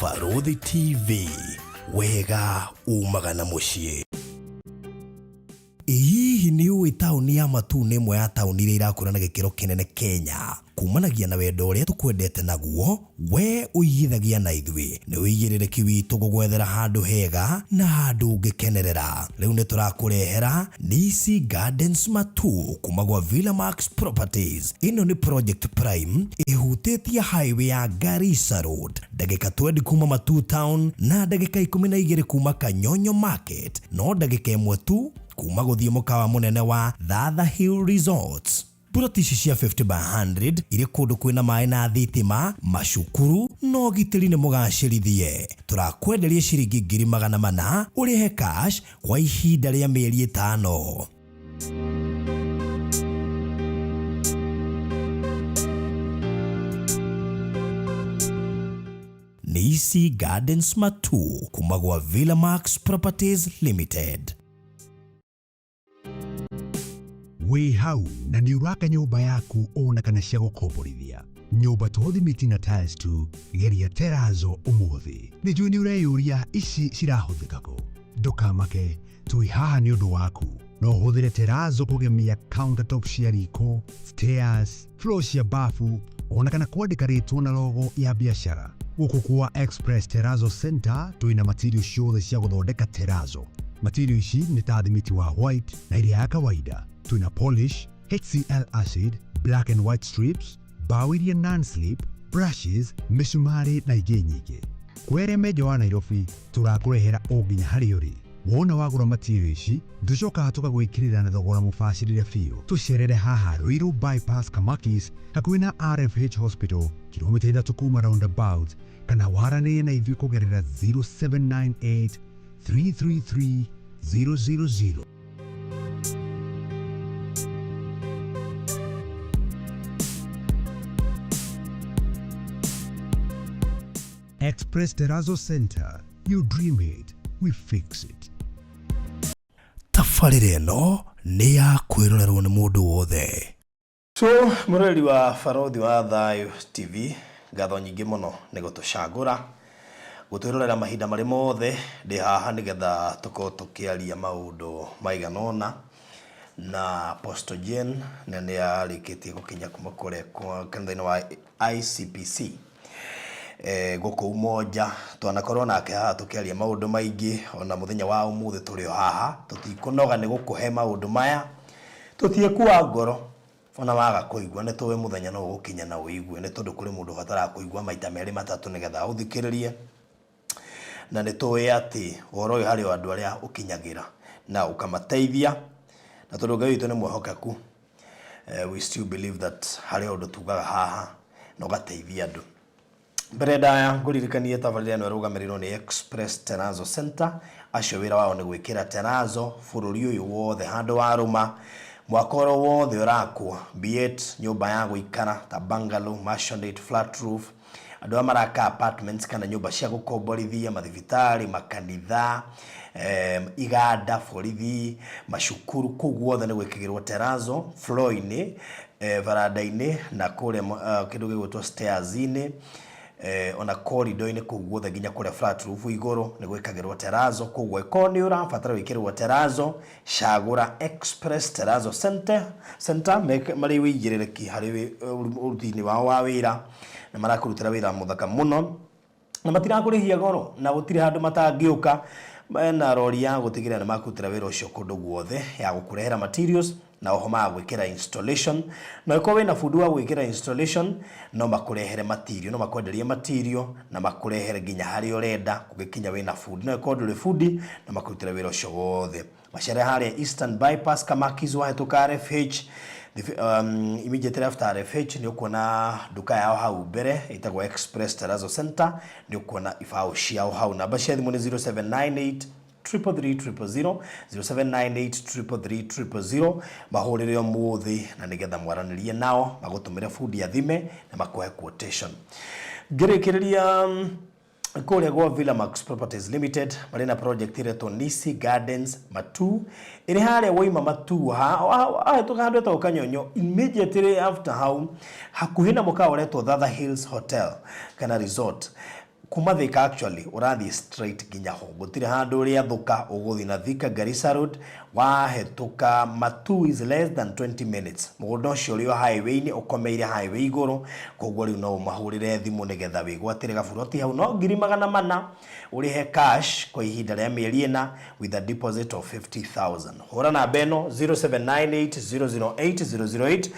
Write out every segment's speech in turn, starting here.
Barũthi TV, wega umaga na mũciĩ. Ĩ hihi nĩ ũĩ taũni ya Matuu nĩ ĩmwe ya taũni iria irakũra na gĩkĩro kĩnene Kenya? Kumanagia na wendo ũrĩa tũkwendete naguo, we ũigithagia na ithuĩ. Nĩ ũigĩrĩrĩki witũ gũgwethera handũ hega na handũ ũngĩkenerera. Rĩu nĩ tũrakũrehera Nisi Gardens Matuu kuma gwa Villa Max Properties. Ĩno nĩ project prime ĩhutĩtie highway ya Garissa Road, ndagĩka 20 kuma Matuu Town na ndagĩka 12 kuma Kanyonyo Market, no ndagĩka ĩmwe tu kuma gũthiĩ mũkawa mũnene wa Thatha Hill Resorts. Mburoti ici cia 50 by 100 irĩ kũndũ kwĩna maĩ na thitima, macukuru na ũgitĩri nĩ mũgacĩrithie. Tũrakwenderia ciringi 400,000 ũrĩhe cash kwa ihinda rĩa mĩeri ĩtano. Nisi Gardens Matuu kuma gwa Villa Max Properties Limited. Wĩ hau na nĩ ũraka nyũmba yaku ona kana cia gũkomborithia. Nyũmba to thimiti na tiles tu, geria Terrazzo ũmũthĩ. Nĩ njũĩ nĩ ũreyũria ici cirahũthĩka kũ? Ndũkamake, twĩ haha nĩ ũndũ waku. No ũhũthĩre Terrazzo kũgemia countertop cia riko, stairs, floor cia bafu, ona kana kwandĩka rĩtwa na logo ya biacara. Gũkũ kwa Express Terrazzo Center twĩna material ciothe cia gũthondeka terrazzo. Material ici nĩ ta thimiti wa white na ĩrĩa ya kawaida. Twĩna polish, HCl acid, black and white strips, mbaũ iria non-slip, brushes, mĩcumarĩ na ingĩ nyingĩ. Kwĩ arĩa me nja wa Nairobi, tũrakũrehera o nginya harĩa ũrĩ. Wona wagũra material ici, tũcokaga tũkagwĩkĩrĩra na thogora mũbacĩrĩre biũ. Tũcerere haha Ruiru Bypass Kamakis, hakuhĩ na RFH Hospital, kilomita 3 kuma roundabout, kana waranĩrie na ithuĩ kũgerera 0798 333 000. Express Terrazzo Center. You dream it, we fix it. Tabarĩra ĩno nĩ ya kwĩrorerwo nĩ mũndũ wothe. So mũroreri wa Barũthi wa Thayũ TV, ngatho nyingĩ mũno nĩ gũtũcagũra, gũtwĩrorera mahinda marĩ mothe. Ndĩ haha nĩgetha tũkorwo tũkĩaria maũndũ maigana ũna na Apostle Jane, na nĩ arĩkĩtie gũkinya kuma kũrĩa kwa kanitha-inĩ wa ICPC gũkũ Umoja. Twanakorwo nake haha tũkĩaria maũndũ maingĩ, ona mũthenya wa ũmũthĩ tũrĩ o haha, tũtikũnoga nĩ gũkũhe maũndũ maya. Tũtiĩkua ngoro ona waga kũigua, nĩ tũĩ mũthenya no ũgũkinya na ũigue, nĩ tondũ kũrĩ mũndũ ũbataraga kũigua maita merĩ matatũ nĩgetha aũthikĩrĩrie. Na nĩ tũĩ atĩ ũhoro ũyũ harĩ o andũ arĩa ũkinyagĩra na ũkamateithia, na tondũ Ngai witũ nĩ mwĩhokeku, we still believe that harĩ ũndũ tugaga haha na ũgateithia andũ. Mbere ndaya ngũririkanie tabarĩra ĩno ĩrũgamĩrĩirwo nĩ Express Terrazzo Center, acio wĩra wao nĩ gwĩkĩra terrazzo bũrũri ũyũ wothe handũ warũma, mwaka oro wothe ũrakwo, be it nyũmba ya gũikara ta bungalow, maisonette, flat roof, andũ arĩa maraka apartments kana nyũmba cia gũkomborithia, mathibitarĩ, makanitha, iganda, borithi, macukuru, kũu guothe nĩ gwĩkagĩrwo terrazzo floor-inĩ, baranda-inĩ na kũrĩa kĩndũ gĩgwĩtwo stairs-inĩ, ona corridor-inĩ kũu guothe nginya kũrĩa flat roof igũrũ nĩ gwĩkagĩrwo terrazzo. Koguo angĩkorwo nĩ ũrabatara gwĩkĩrĩrwo terrazzo, cagũra Express Terrazzo Center, Center marĩ wĩigĩrĩrĩki harĩ ũruti-inĩ wao wa wĩra, na marakũrutĩra wĩra mũthaka mũno, na matirakũrĩhia goro, na gũtirĩ handũ matangĩũka. Mena rori ya gũtigĩrĩra nĩ makũrutĩra wĩra ũcio kũndũ guothe, ya gũkũrehera materials na oho magagwĩkĩra installation. Na ũngĩkorwo wĩna bundi wa gwĩkĩra installation, no makũrehere material, no makwenderie material na makũrehere nginya harĩa ũrenda kũngĩkinya wĩna bundi. No ĩkorwo ndũrĩ bundi, no makũrutĩre wĩra ũcio wothe. Macere harĩa Eastern Bypass Kamakis wahĩtũka RFH, immediately after RFH nĩ ũkuona nduka yao hau mbere ĩtagwo Express Terrazzo Center, nĩ ũkuona ibaũ ciao hau. Namba cia thimũ nĩ 0798 333 000, 0798 333 000. Mahũrĩre ũmũthĩ na nĩgetha mwaranĩrie nao, magũtũmĩre bundi athime na makũhe quotation. Ngĩrĩkĩrĩria kũrĩa gwa Villa Max Properties Limited, marĩ na project ĩretwo Nisi Gardens Matuu, ĩrĩ harĩa woima Matuu ahĩtũka handũ hetagwo Kanyonyo, immediately after hau hakuhĩ na mũkawa ũretwo Thatha Hills Hotel kana Resort. Kuma Thika actually ũrathiĩ straight nginya ho, gũtirĩ handũ ũrĩathũka, ũgũthiĩ na Thika Garissa Road, wahĩtũka Matuu is less than 20 minutes. Mũgũnda ũcio ũrĩ o highway-inĩ, ũkomeire highway igũrũ, koguo rĩu no ũmahũrĩre thimũ nĩgetha wĩgwatĩre gaburoti hau, no 400,000 ũrĩhe cash kwa ihinda rĩa mĩeri 4 with a deposit of 50,000. Hũra namba ĩno 0798008008,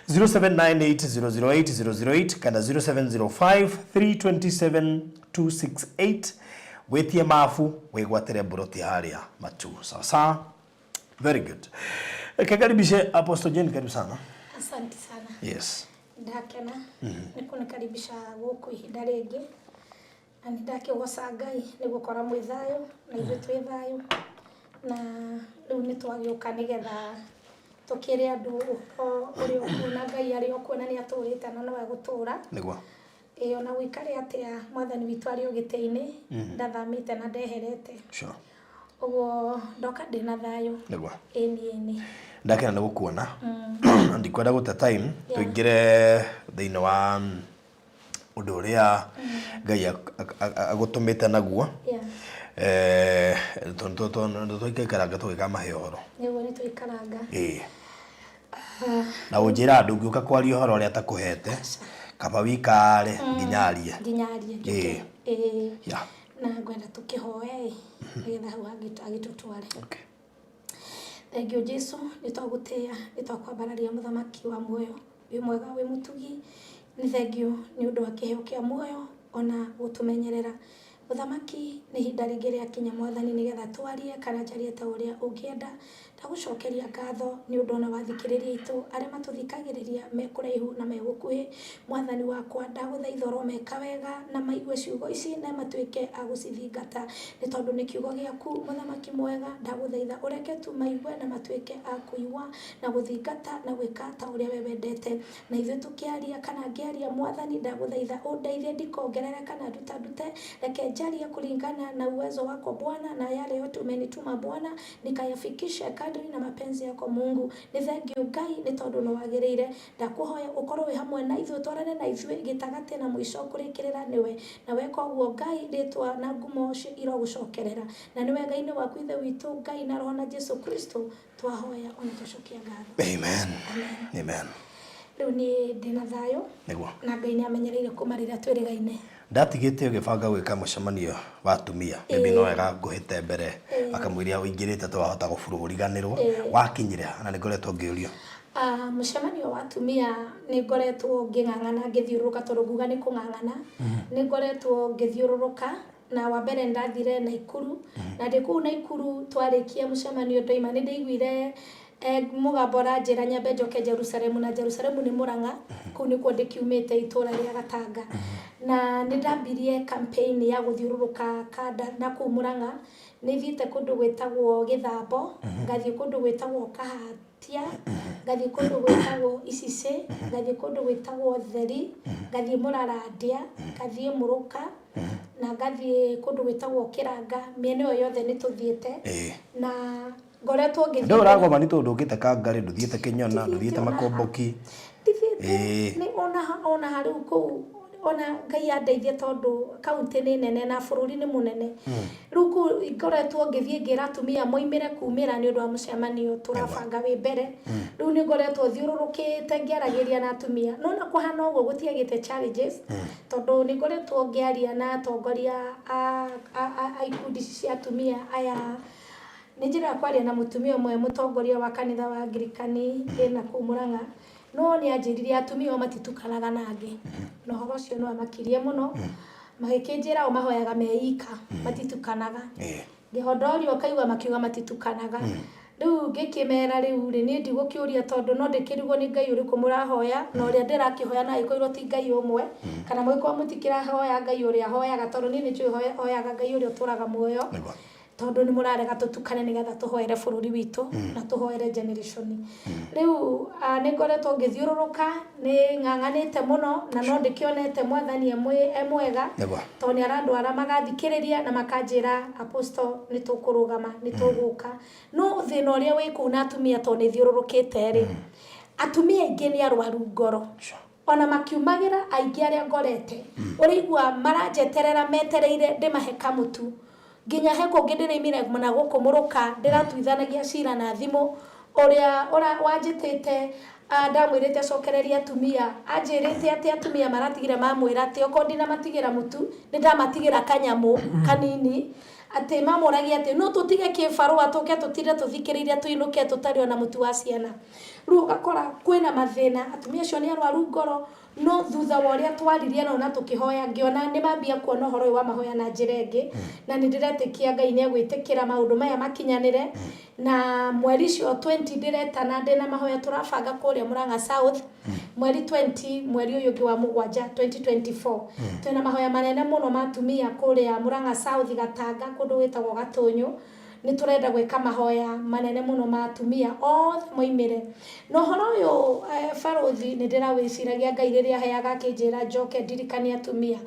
0798008008 kana 0705 327 268, wĩtie mabu wĩgwatĩre mburoti harĩa Matuu. Sawa sawa, very good. Kekaribishe Apostle Jane, karibu sana. Asante sana. Yes. Ndakena nĩ kũnĩkaribisha gũkũ ihinda rĩngĩ, na nĩ ndakĩgoca Ngai nĩ gũkora mwĩ thayũ na ithuĩ twĩ thayũ, na rĩu nĩ twagĩũka nĩgetha tũkĩre andũ ũhoro ũrĩa ũkuo, na Ngai arĩ o kuo na nĩ atũrĩte na no egũtũra. Ĩĩ, ona gũikare atĩa, mwathani witũ arĩ o gĩtĩ-inĩ, ndathamĩte na ndeherete. Ũguo ndoka ndĩna thayũ. Ĩni ĩni. Ndakena nĩ gũkuona. Ndikwenda gũte time, tũingĩre thĩinĩ wa ũndũ ũrĩa Ngai agũtũmĩte naguo. Tũikaikaranga tũgĩkamahe ũhoro. Nĩguo, nĩ tũikaranga. Ĩĩ, na ũnjĩra ndũngĩũka kwaria ũhoro ũrĩa atakũhete, kaba wikare nginya arie. Nginya arie njũke. Ĩĩ. Na ngwenda tũkĩhoe ĩ nĩgetha hau agĩtũtware. Okay. Thengiũ Jesu, nĩ twagũtĩĩa, nĩ twakwambararia, mũthamaki wa muoyo, wĩ mwega, wĩ mũtugi. Nĩ thengiũ nĩ ũndũ wa kĩheo kĩa muoyo ona gũtũmenyerera. Mũthamaki, nĩ ihinda rĩngĩ rĩakinya, mwathani, nĩgetha twarie kana njarie ta ũrĩa ũngĩenda. Ndagũcokeria ngatho nĩ ũndũ ona wathikĩrĩria itũ arĩa matũthikagĩrĩria me kũraihu na me gũkuhĩ. Mwathani wakwa, ndagũthaitha ũromeka wega na maigue ciugo ici na matuĩke a gũcithingata, nĩ tondũ nĩ kiugo gĩaku. Mũthamaki mwega, ndagũthaitha ũreke tu maigue na matuĩke a kũigua na gũthingata na gwĩka ta ũrĩa we wendete. Na ithuĩ tũkĩaria kana ngĩaria, mwathani, ndagũthaitha ũndeithie ndikongerere kana nduta ndute. Reke njarie kũringana na uwezo wako Bwana, na yale yote umenituma Bwana nikayafikishe kadri na mapenzi yako. Mungu, nĩ thengiũ Ngai nĩ tondũ nĩ wagĩrĩire. Ndakũhoya ũkorwo wĩ hamwe na ithuĩ, twarane na ithuĩ gĩtagatĩ na mũico, kũrĩkĩrĩra nĩwe, na weka ũguo Ngai, rĩtwa na ngumo irogũcokerera, na nĩ wega-inĩ waku Ithe witũ Ngai na Roho na Jesu Kristo twahoya ona twacokia ngatho. Amen. Amen. Rĩu niĩ ndĩna thayũ. Na Ngai nĩ amenyereire kuma rĩrĩa twĩrĩgaine. Ndatigĩte ũgĩbanga gwĩka mũcemanio wa atumia, maybe no wega ngũhĩte mbere akamwĩria ũingĩrĩte twahota gũburu ũriganĩrwo wakinyire ha, na nĩ ngoretwo ngĩũrio. Ah, mũcemanio wa atumia nĩ ngoretwo ngĩng'ang'ana ngĩthiũrũrũka, tondũ nguga nĩ kũng'ang'ana. Nĩ ngoretwo ngĩthiũrũrũka, na wa mbere ndathire Naikuru, na ndĩ kũu Naikuru twarĩkia mũcemanio ndoima nĩ ndaiguire mũgambo ũranjĩra nyambe njoke Jerusalemu, na Jerusalemu nĩ Mũrang'a, kũu nĩkuo ndĩkiumĩte, itũra rĩa Gatanga. Na nĩ ndambirie campaign ya gũthiũrũrũka kanda na kũu Mũrang'a. Nĩ thiĩte kũndũ gwĩtagwo Gĩthambo, ngathiĩ kũndũ gwĩtagwo Kahatia, ngathiĩ kũndũ gwĩtagwo Icicĩ, ngathiĩ kũndũ gwĩtagwo Theri, ngathiĩ Mũrarandia, ngathiĩ Mũrũka, na ngathiĩ kũndũ gwĩtagwo Kĩranga. Mĩena ĩyo yothe nĩ tũthiĩte na ngoretwo ngĩthiĩ. Ndũ ũragoma nĩ tondũ ndũkĩte Kangarĩ, ndũthiĩte Kĩnyona, ndũthiĩte Makomboki. Ndithiĩte. Nĩ ona rĩu kũu ona Ngai andeithie, tondũ kaunti nĩ nene na bũrũri nĩ mũnene. Rĩu kũu ngoretwo ngĩthiĩ ngĩra atumia moimĩre kumĩra nĩ ũndũ wa mũcemanio tũrabanga wĩ mbere. Rĩu nĩ ngoretwo thiũrũrũkĩte ngĩaragĩria na atumia, no na kũhana ũguo gũtiagĩte challenges, tondũ nĩ ngoretwo ngĩaria na atongoria a ikundi ici cia atumia aya. Nĩ njĩraga kwaria na mũtumia ũmwe mũtongoria wa kanitha wa Angirikani ĩna kũu Mũrang'a, no nĩ anjĩrire atumia o matitukanaga na angĩ, na ũhoro ũcio nĩ wamakirie mũno. Magĩkĩnjĩra o mahoyaga me ika, matitukanaga. Ngĩhondorio kaigua makiuga matitukanaga. Rĩu ngĩkĩmera, rĩu rĩ, niĩ ndigũkĩũria, tondũ no ndĩkĩrigwo nĩ Ngai ũrĩkũ mũrahoya na ũrĩa ndĩrakĩhoya, na agĩkorirwo ti Ngai ũmwe, kana mũgĩkorwo mũtikĩrahoya Ngai ũrĩa hoyaga, tondũ niĩ nĩ njũĩ hoyaga Ngai ũrĩa ũtũraga muoyo. Tondũ nĩ mũrarega tũtukane nĩgetha tũhoere bũrũri witũ na tũhoere generation. Rĩu nĩ ngoretwo ngĩthiũrũrũka, nĩ ng'ang'anĩte mũno, na no ndĩkĩonete mwathani e mwega, tondũ nĩ arandwara magathikĩrĩria na makanjĩra, "Apostle, nĩ tũkũrũgama, nĩ tũgũka." No thĩna ũrĩa wĩ kũu na atumia, tondũ nĩ thiũrũrũkĩte rĩ, atumia aingĩ nĩ arwaru ngoro. Ona makiumagĩra aingĩ arĩa ngorete, ũrĩigua maranjeterera metereire ndĩmahe kamũtu. Nginya he kũngĩ ndĩraimire na gũkũ mũrũka, ndĩratuithanagia cira na thimũ, ũrĩa wanjĩtĩte, ndamwĩrĩte acokererie atumia, anjĩrĩte atĩ atumia maratigire mamwĩra atĩ okorwo ndinamatigĩra mũtu, nĩ ndamatigĩra kanyamũ kanini, atĩ mamũragia atĩ no tũtige kĩbarũa tũke tũtinde tũthikĩrĩirie tũinũke tũtarĩ ona mũtu wa ciana. Rĩu ũgakora kwĩna mathĩna, atumia acio nĩ arwaru ngoro, no thutha wa ũrĩa twaririe nao na tũkĩhoya, ngĩona nĩ mambia kuona ũhoro ũyũ wa mahoya na njĩra ĩngĩ, na nĩ ndĩretĩkia Ngai nĩ egwĩtĩkĩra maũndũ maya makinyanĩre. Na mweri ũcio 20 ndĩretana ndĩna mahoya tũrabanga kũrĩa Murang'a South, mweri 20 mweri ũyũ ũngĩ wa mũgwanja 2024. Twĩna mahoya manene mũno ma atumia kũrĩa Murang'a South, Gatanga, kũndũ gwĩtagwo Gatũnyũ. Nĩ tũrenda gwĩka mahoya manene mũno ma atumia othe moimĩre. Na ũhoro ũyũ, barũthi, nĩ ndĩrawĩciragia Ngai rĩrĩa aheaga akĩnjĩra njoke ndirikanie atumia.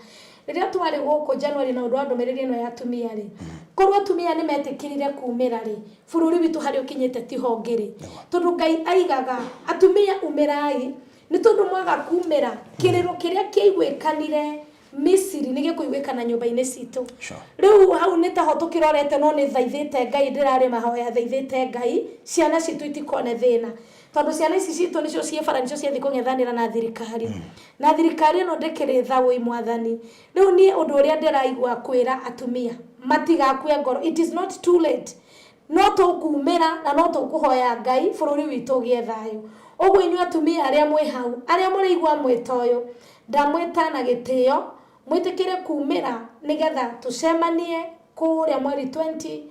Rĩrĩa twarĩ gũkũ January na ũndũ wa ndũmĩrĩri ĩno ya atumia rĩ, korwo atumia nĩ metĩkĩrire kumĩra rĩ, bũrũri witũ harĩa ũkinyĩte tiho ũngĩrĩ. Tondũ Ngai aigaga atumia umĩrai, nĩ tondũ mwaga kumĩra, kĩrĩro kĩrĩa kĩaiguĩkanire Misiri nĩ gĩkũiguĩkana nyũmba-inĩ citũ. Rĩu hau nĩ taho tũkĩrorete, no nĩ thaithĩte Ngai, ndĩrarĩ mahoya thaithĩte Ngai ciana citũ itikone thĩna, tondũ ciana ici citũ nĩcio ciĩ bara, nĩcio ciathiĩ kũng'ethanĩra na thirikari, na thirikari ĩno ndĩkĩrĩ tha, wũi Mwathani. Rĩu niĩ ũndũ ũrĩa ndĩraigua kwĩra atumia, matigakue ngoro, it is not too late. No tũkumĩra na no tũkũhoya Ngai bũrũri witũ ũgĩe thayũ. Ũguo inyuĩ atumia arĩa mwĩ hau, arĩa mũraigua mwĩto ũyũ, ndamwĩta na gĩtĩo, mwĩtĩkĩre kumĩra nĩgetha tũcemanie kũrĩa mweri 20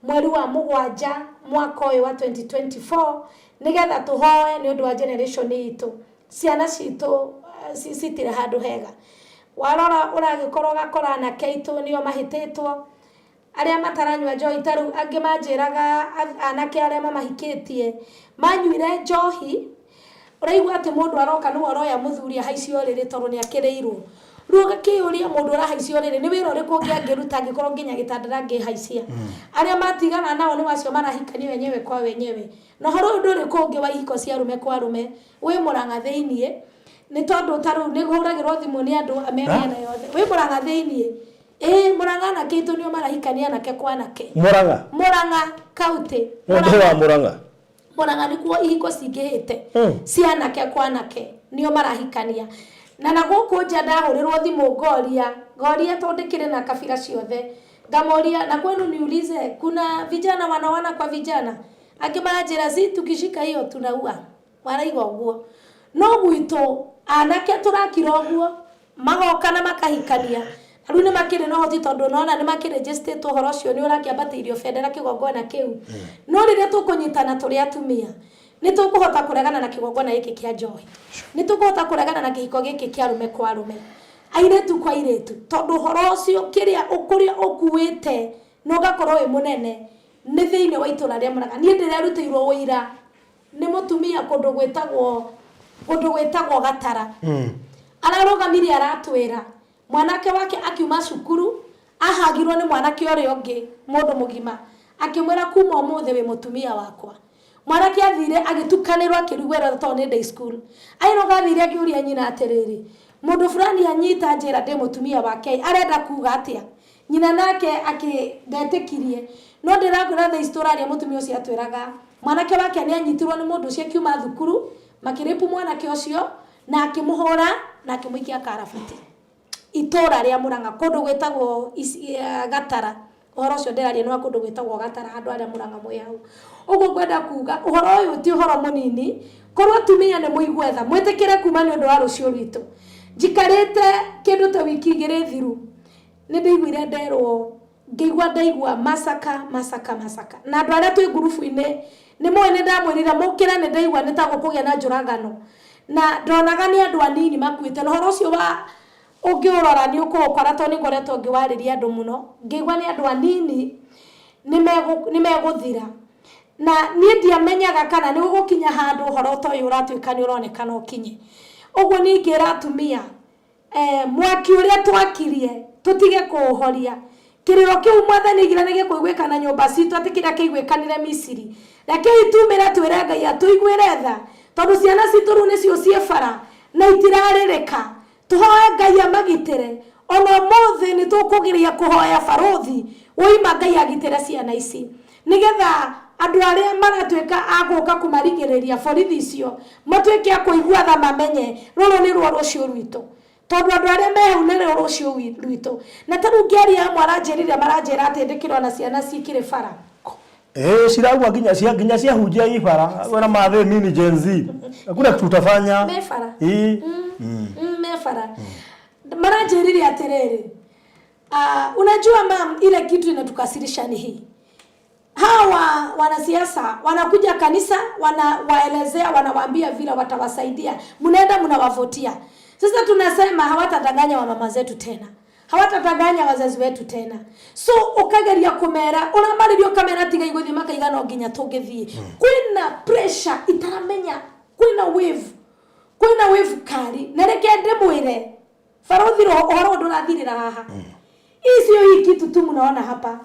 mweri wa mũgwanja mwaka ũyũ wa 2024, nĩgetha tũhoe nĩ ũndũ wa generation itũ. Ciana citũ citirĩ handũ hega. Warora ũragĩkorwo ũgakora anake aitũ nĩo mahĩtĩtwo, arĩa mataranyua njohi. Ta rĩu angĩ manjĩraga anake arĩa mamahikĩtie manyuire njohi, ũraigua atĩ mũndũ aroka nĩwe ũroya mũthuri ahaicie ũrĩrĩ tondũ nĩ akĩrĩirwo. Rĩu ũgakĩyũria, mũndũ ũrahaicia ũrĩrĩ nĩ wĩra ũrĩkũ ũngĩ angĩruta angĩkorwo nginya gĩtanda ndangĩhaicia? Arĩa matigana nao nĩ wacio marahikania wenyewe kwa wenyewe. Na ũhoro ũyũ ndũrĩ kũngĩ wa ihiko cia arũme kwa arũme, wĩ Mũrang'a thĩiniĩ, nĩ tondũ ta rĩu nĩ hũragĩrwo thimũ nĩ andũ me mĩena yothe. Wĩ Mũrang'a thĩiniĩ. Ĩĩ, Mũrang'a anake aitũ nĩo marahikania anake kwa anake. Mũrang'a? Mũrang'a kaunti. No ndĩ wa Mũrang'a. Mũrang'a nĩkuo ihiko cingĩhĩte cia anake kwa anake, nĩo marahikania. Na gũkũ nja ndahũrĩrwo thimũ ngoria, ngoria tondũ ndĩkĩrĩ na kabira ciothe, ngamoria na kwenu niulize kuna vijana wanaoana kwa vijana? Angĩ maranjĩra si tukishika hiyo tunaua. Waraiga ũguo. No gwitũ anake tũrakira ũguo, magoka na makahikania. Na rĩu nĩ makĩrĩ na ũhoti tondũ nona nĩ makĩrĩnjĩstĩtwo, ũhoro ũcio nĩ ũrakĩambatĩirio bendera kĩgongona kĩu. No rĩrĩa tũkũnyitana tũrĩ atumia, nĩ tũkũhota kũregana na kĩgongona gĩkĩ kĩa njohi. Nĩ tũkũhota kũregana na kĩhiko gĩkĩ kĩa arũme kwa arũme, airĩtu kwa airĩtu, tondũ ũhoro ũcio kĩrĩa kũrĩa ũkuĩte na ũgakorwo wĩ mũnene nĩ thĩinĩ wa itũra rĩa Mũrang'a. Niĩ ndĩrerutĩirwo ũira nĩ mũtumia kũndũ gwĩtagwo Gatara. Ararũgamire aratwĩra mwanake wake akiuma cukuru ahagirwo nĩ mwanake ũrĩa ũngĩ mũndũ mũgima, akĩmwĩra, "Kuma ũmũthĩ wĩ mũtumia wakwa." Mwanake athire agĩtukanĩrwo, akĩrigwo ĩrĩa tondũ nĩ day school. Ainũka athire akĩũria nyina atĩrĩrĩ, "Mũndũ fulani anyita njĩra ndĩ mũtumia wake, arenda kuga atĩa?" Nyina nake akĩ ndetĩkirie. No ndĩrakwĩra thaa ici tũraria, mũtumia ũcio atwĩraga mwanake wake nĩ anyitirwo nĩ mũndũ ũcio akiuma thukuru, makĩrĩpu mwanake ũcio na akĩmũhũra na akĩmũikia karabati, itũra rĩa Mũrang'a, kũndũ gwĩtagwo Gatara. Ũhoro ũcio ndĩraria nĩ wa kũndũ gwĩtagwo Gatara, handũ harĩa Mũrang'a mwĩ hau ũguo. Ngwenda kuga ũhoro ũyũ ti ũhoro mũnini. Korwo atumia nĩ mũigue tha, mwĩtĩkĩre kuma nĩ ũndũ wa rũciũ rwitũ. Njikarĩte kĩndũ ta wiki 2 thiru, nĩ ndaiguire nderwo, ngĩigua ndaigua masaka masaka masaka, na andũ arĩa twĩ ngurubu-inĩ nĩ moĩ nĩ ndamwĩrire mũkĩre, nĩ ndaigua nĩ ta gũkũgĩa na njũragano, na ndonaga nĩ andũ anini makuĩte. Na ũhoro ũcio wa ũngĩũrora nĩ ũkũũkora, tondũ nĩ ngoretwo ngĩwarĩria andũ mũno, ngĩigua nĩ andũ anini nĩ megũthira, na niĩ ndiamenyaga kana nĩ gũgũkinya handũ ũhoro ta ũyũ ũratuĩka nĩ ũronekana ũkinye ũguo. Ningĩ atumia, mwaki ũrĩa twakirie tũtige kũũhoria. Kĩrĩro kĩu Mwathani aigire nĩ gĩkũiguĩka na nyũmba citũ, atĩ kĩrĩa kĩiguĩkanire Misiri. Rekei tumĩre twĩre Ngai atũiguĩre tha, tondũ ciana citũ rĩu nĩcio ciĩ bara na Itirarĩrĩka. Tũhoe Ngai amagitĩre. Ona ũmũthĩ nĩ tũkũgeria kũhoya barũthi woima Ngai agitĩre ciana ici, nĩgetha andũ arĩa maratuĩka a gũka kũmarigĩrĩria, borithi icio, matuĩke a kũigua tha, mamenye rũrũ nĩruo rũciũ rwitũ, tondũ andũ arĩa me hau nĩrĩo rũciũ rwitũ. Na ta rĩu ngĩaria, amwe aranjĩrire, maranjĩra atĩ ndĩkĩrona ciana cikĩrĩ bara. Eh, ciragua nginya cia nginya ciahunjia i bara wena mathe mini Gen Z, hakuna kitu utafanya. Me bara. Ii. Me bara. Maranjĩrire atĩrĩrĩ, "Unajua mam, ile kitu inatukasirisha ni hii: hawa wanasiasa wanakuja kanisa, wanawaelezea, wanawaambia vile watawasaidia, mnaenda mnawavotia. Sasa tunasema hawatadanganya wamama zetu tena, hawatadanganya wazazi wetu tena." So ukageria kumera uramariria, ukamera tiga igũthiĩ, makaiga no nginya tũngĩthiĩ. Kwĩna pressure itaramenya, kwĩna wave kari. Na reke ndĩmwĩre barothi, ũhoro ũyũ ndũrathirĩra haha. Icio hii kitu tu mnaona hapa,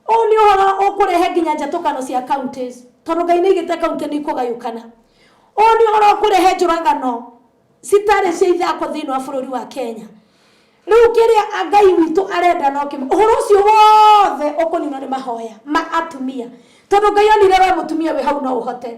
ũũ nĩ ũhoro ũkũrehe nginya njatũkano cia counties, tondũ Ngai nĩ aigĩte county nĩ ikũgayũkana. Ũũ nĩ ũhoro ũkũrehe njũragano citarĩ cia ithako thĩinĩ wa bũrũri wa Kenya. Rĩu kĩrĩa Ngai witũ arenda no kĩmwe, ũhoro ũcio wothe ũkũninwo nĩ mahoya ma atumia, tondũ Ngai onire we mũtumia wĩ hau no ũhote,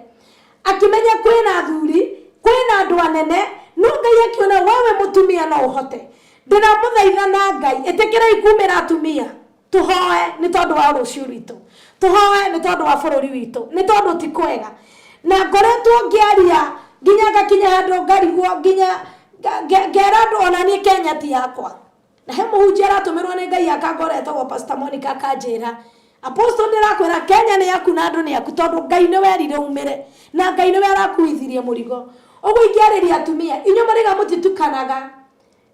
akĩmenya kwĩna athuri, kwĩna andũ anene, no Ngai akiona wewe mũtumia no ũhote. Ndĩramũthaitha na Ngai, ĩtĩkĩrai kumĩra atumia, tũhoe nĩ tondũ wa rũciũ rwitũ, tũhoe nĩ tondũ wa bũrũri witũ, nĩ tondũ ti kwega. Na ngoretwo ngĩaria nginya ngakinya handũ ngarigwo, nginya ngera andũ ona niĩ Kenya ti yakwa. Na he mũhunjia aratũmĩrwo nĩ Ngai akangora, etagwo Pastor Monica, akanjĩra, "Apostle, ndĩrakwĩra Kenya nĩ yaku na andũ nĩ yaku, tondũ Ngai nĩwe erire umĩre na Ngai nĩwe arakuithirie mũrigo." Ũguo ingĩarĩria atumia, inyuĩ mũrĩga mũtitukanaga,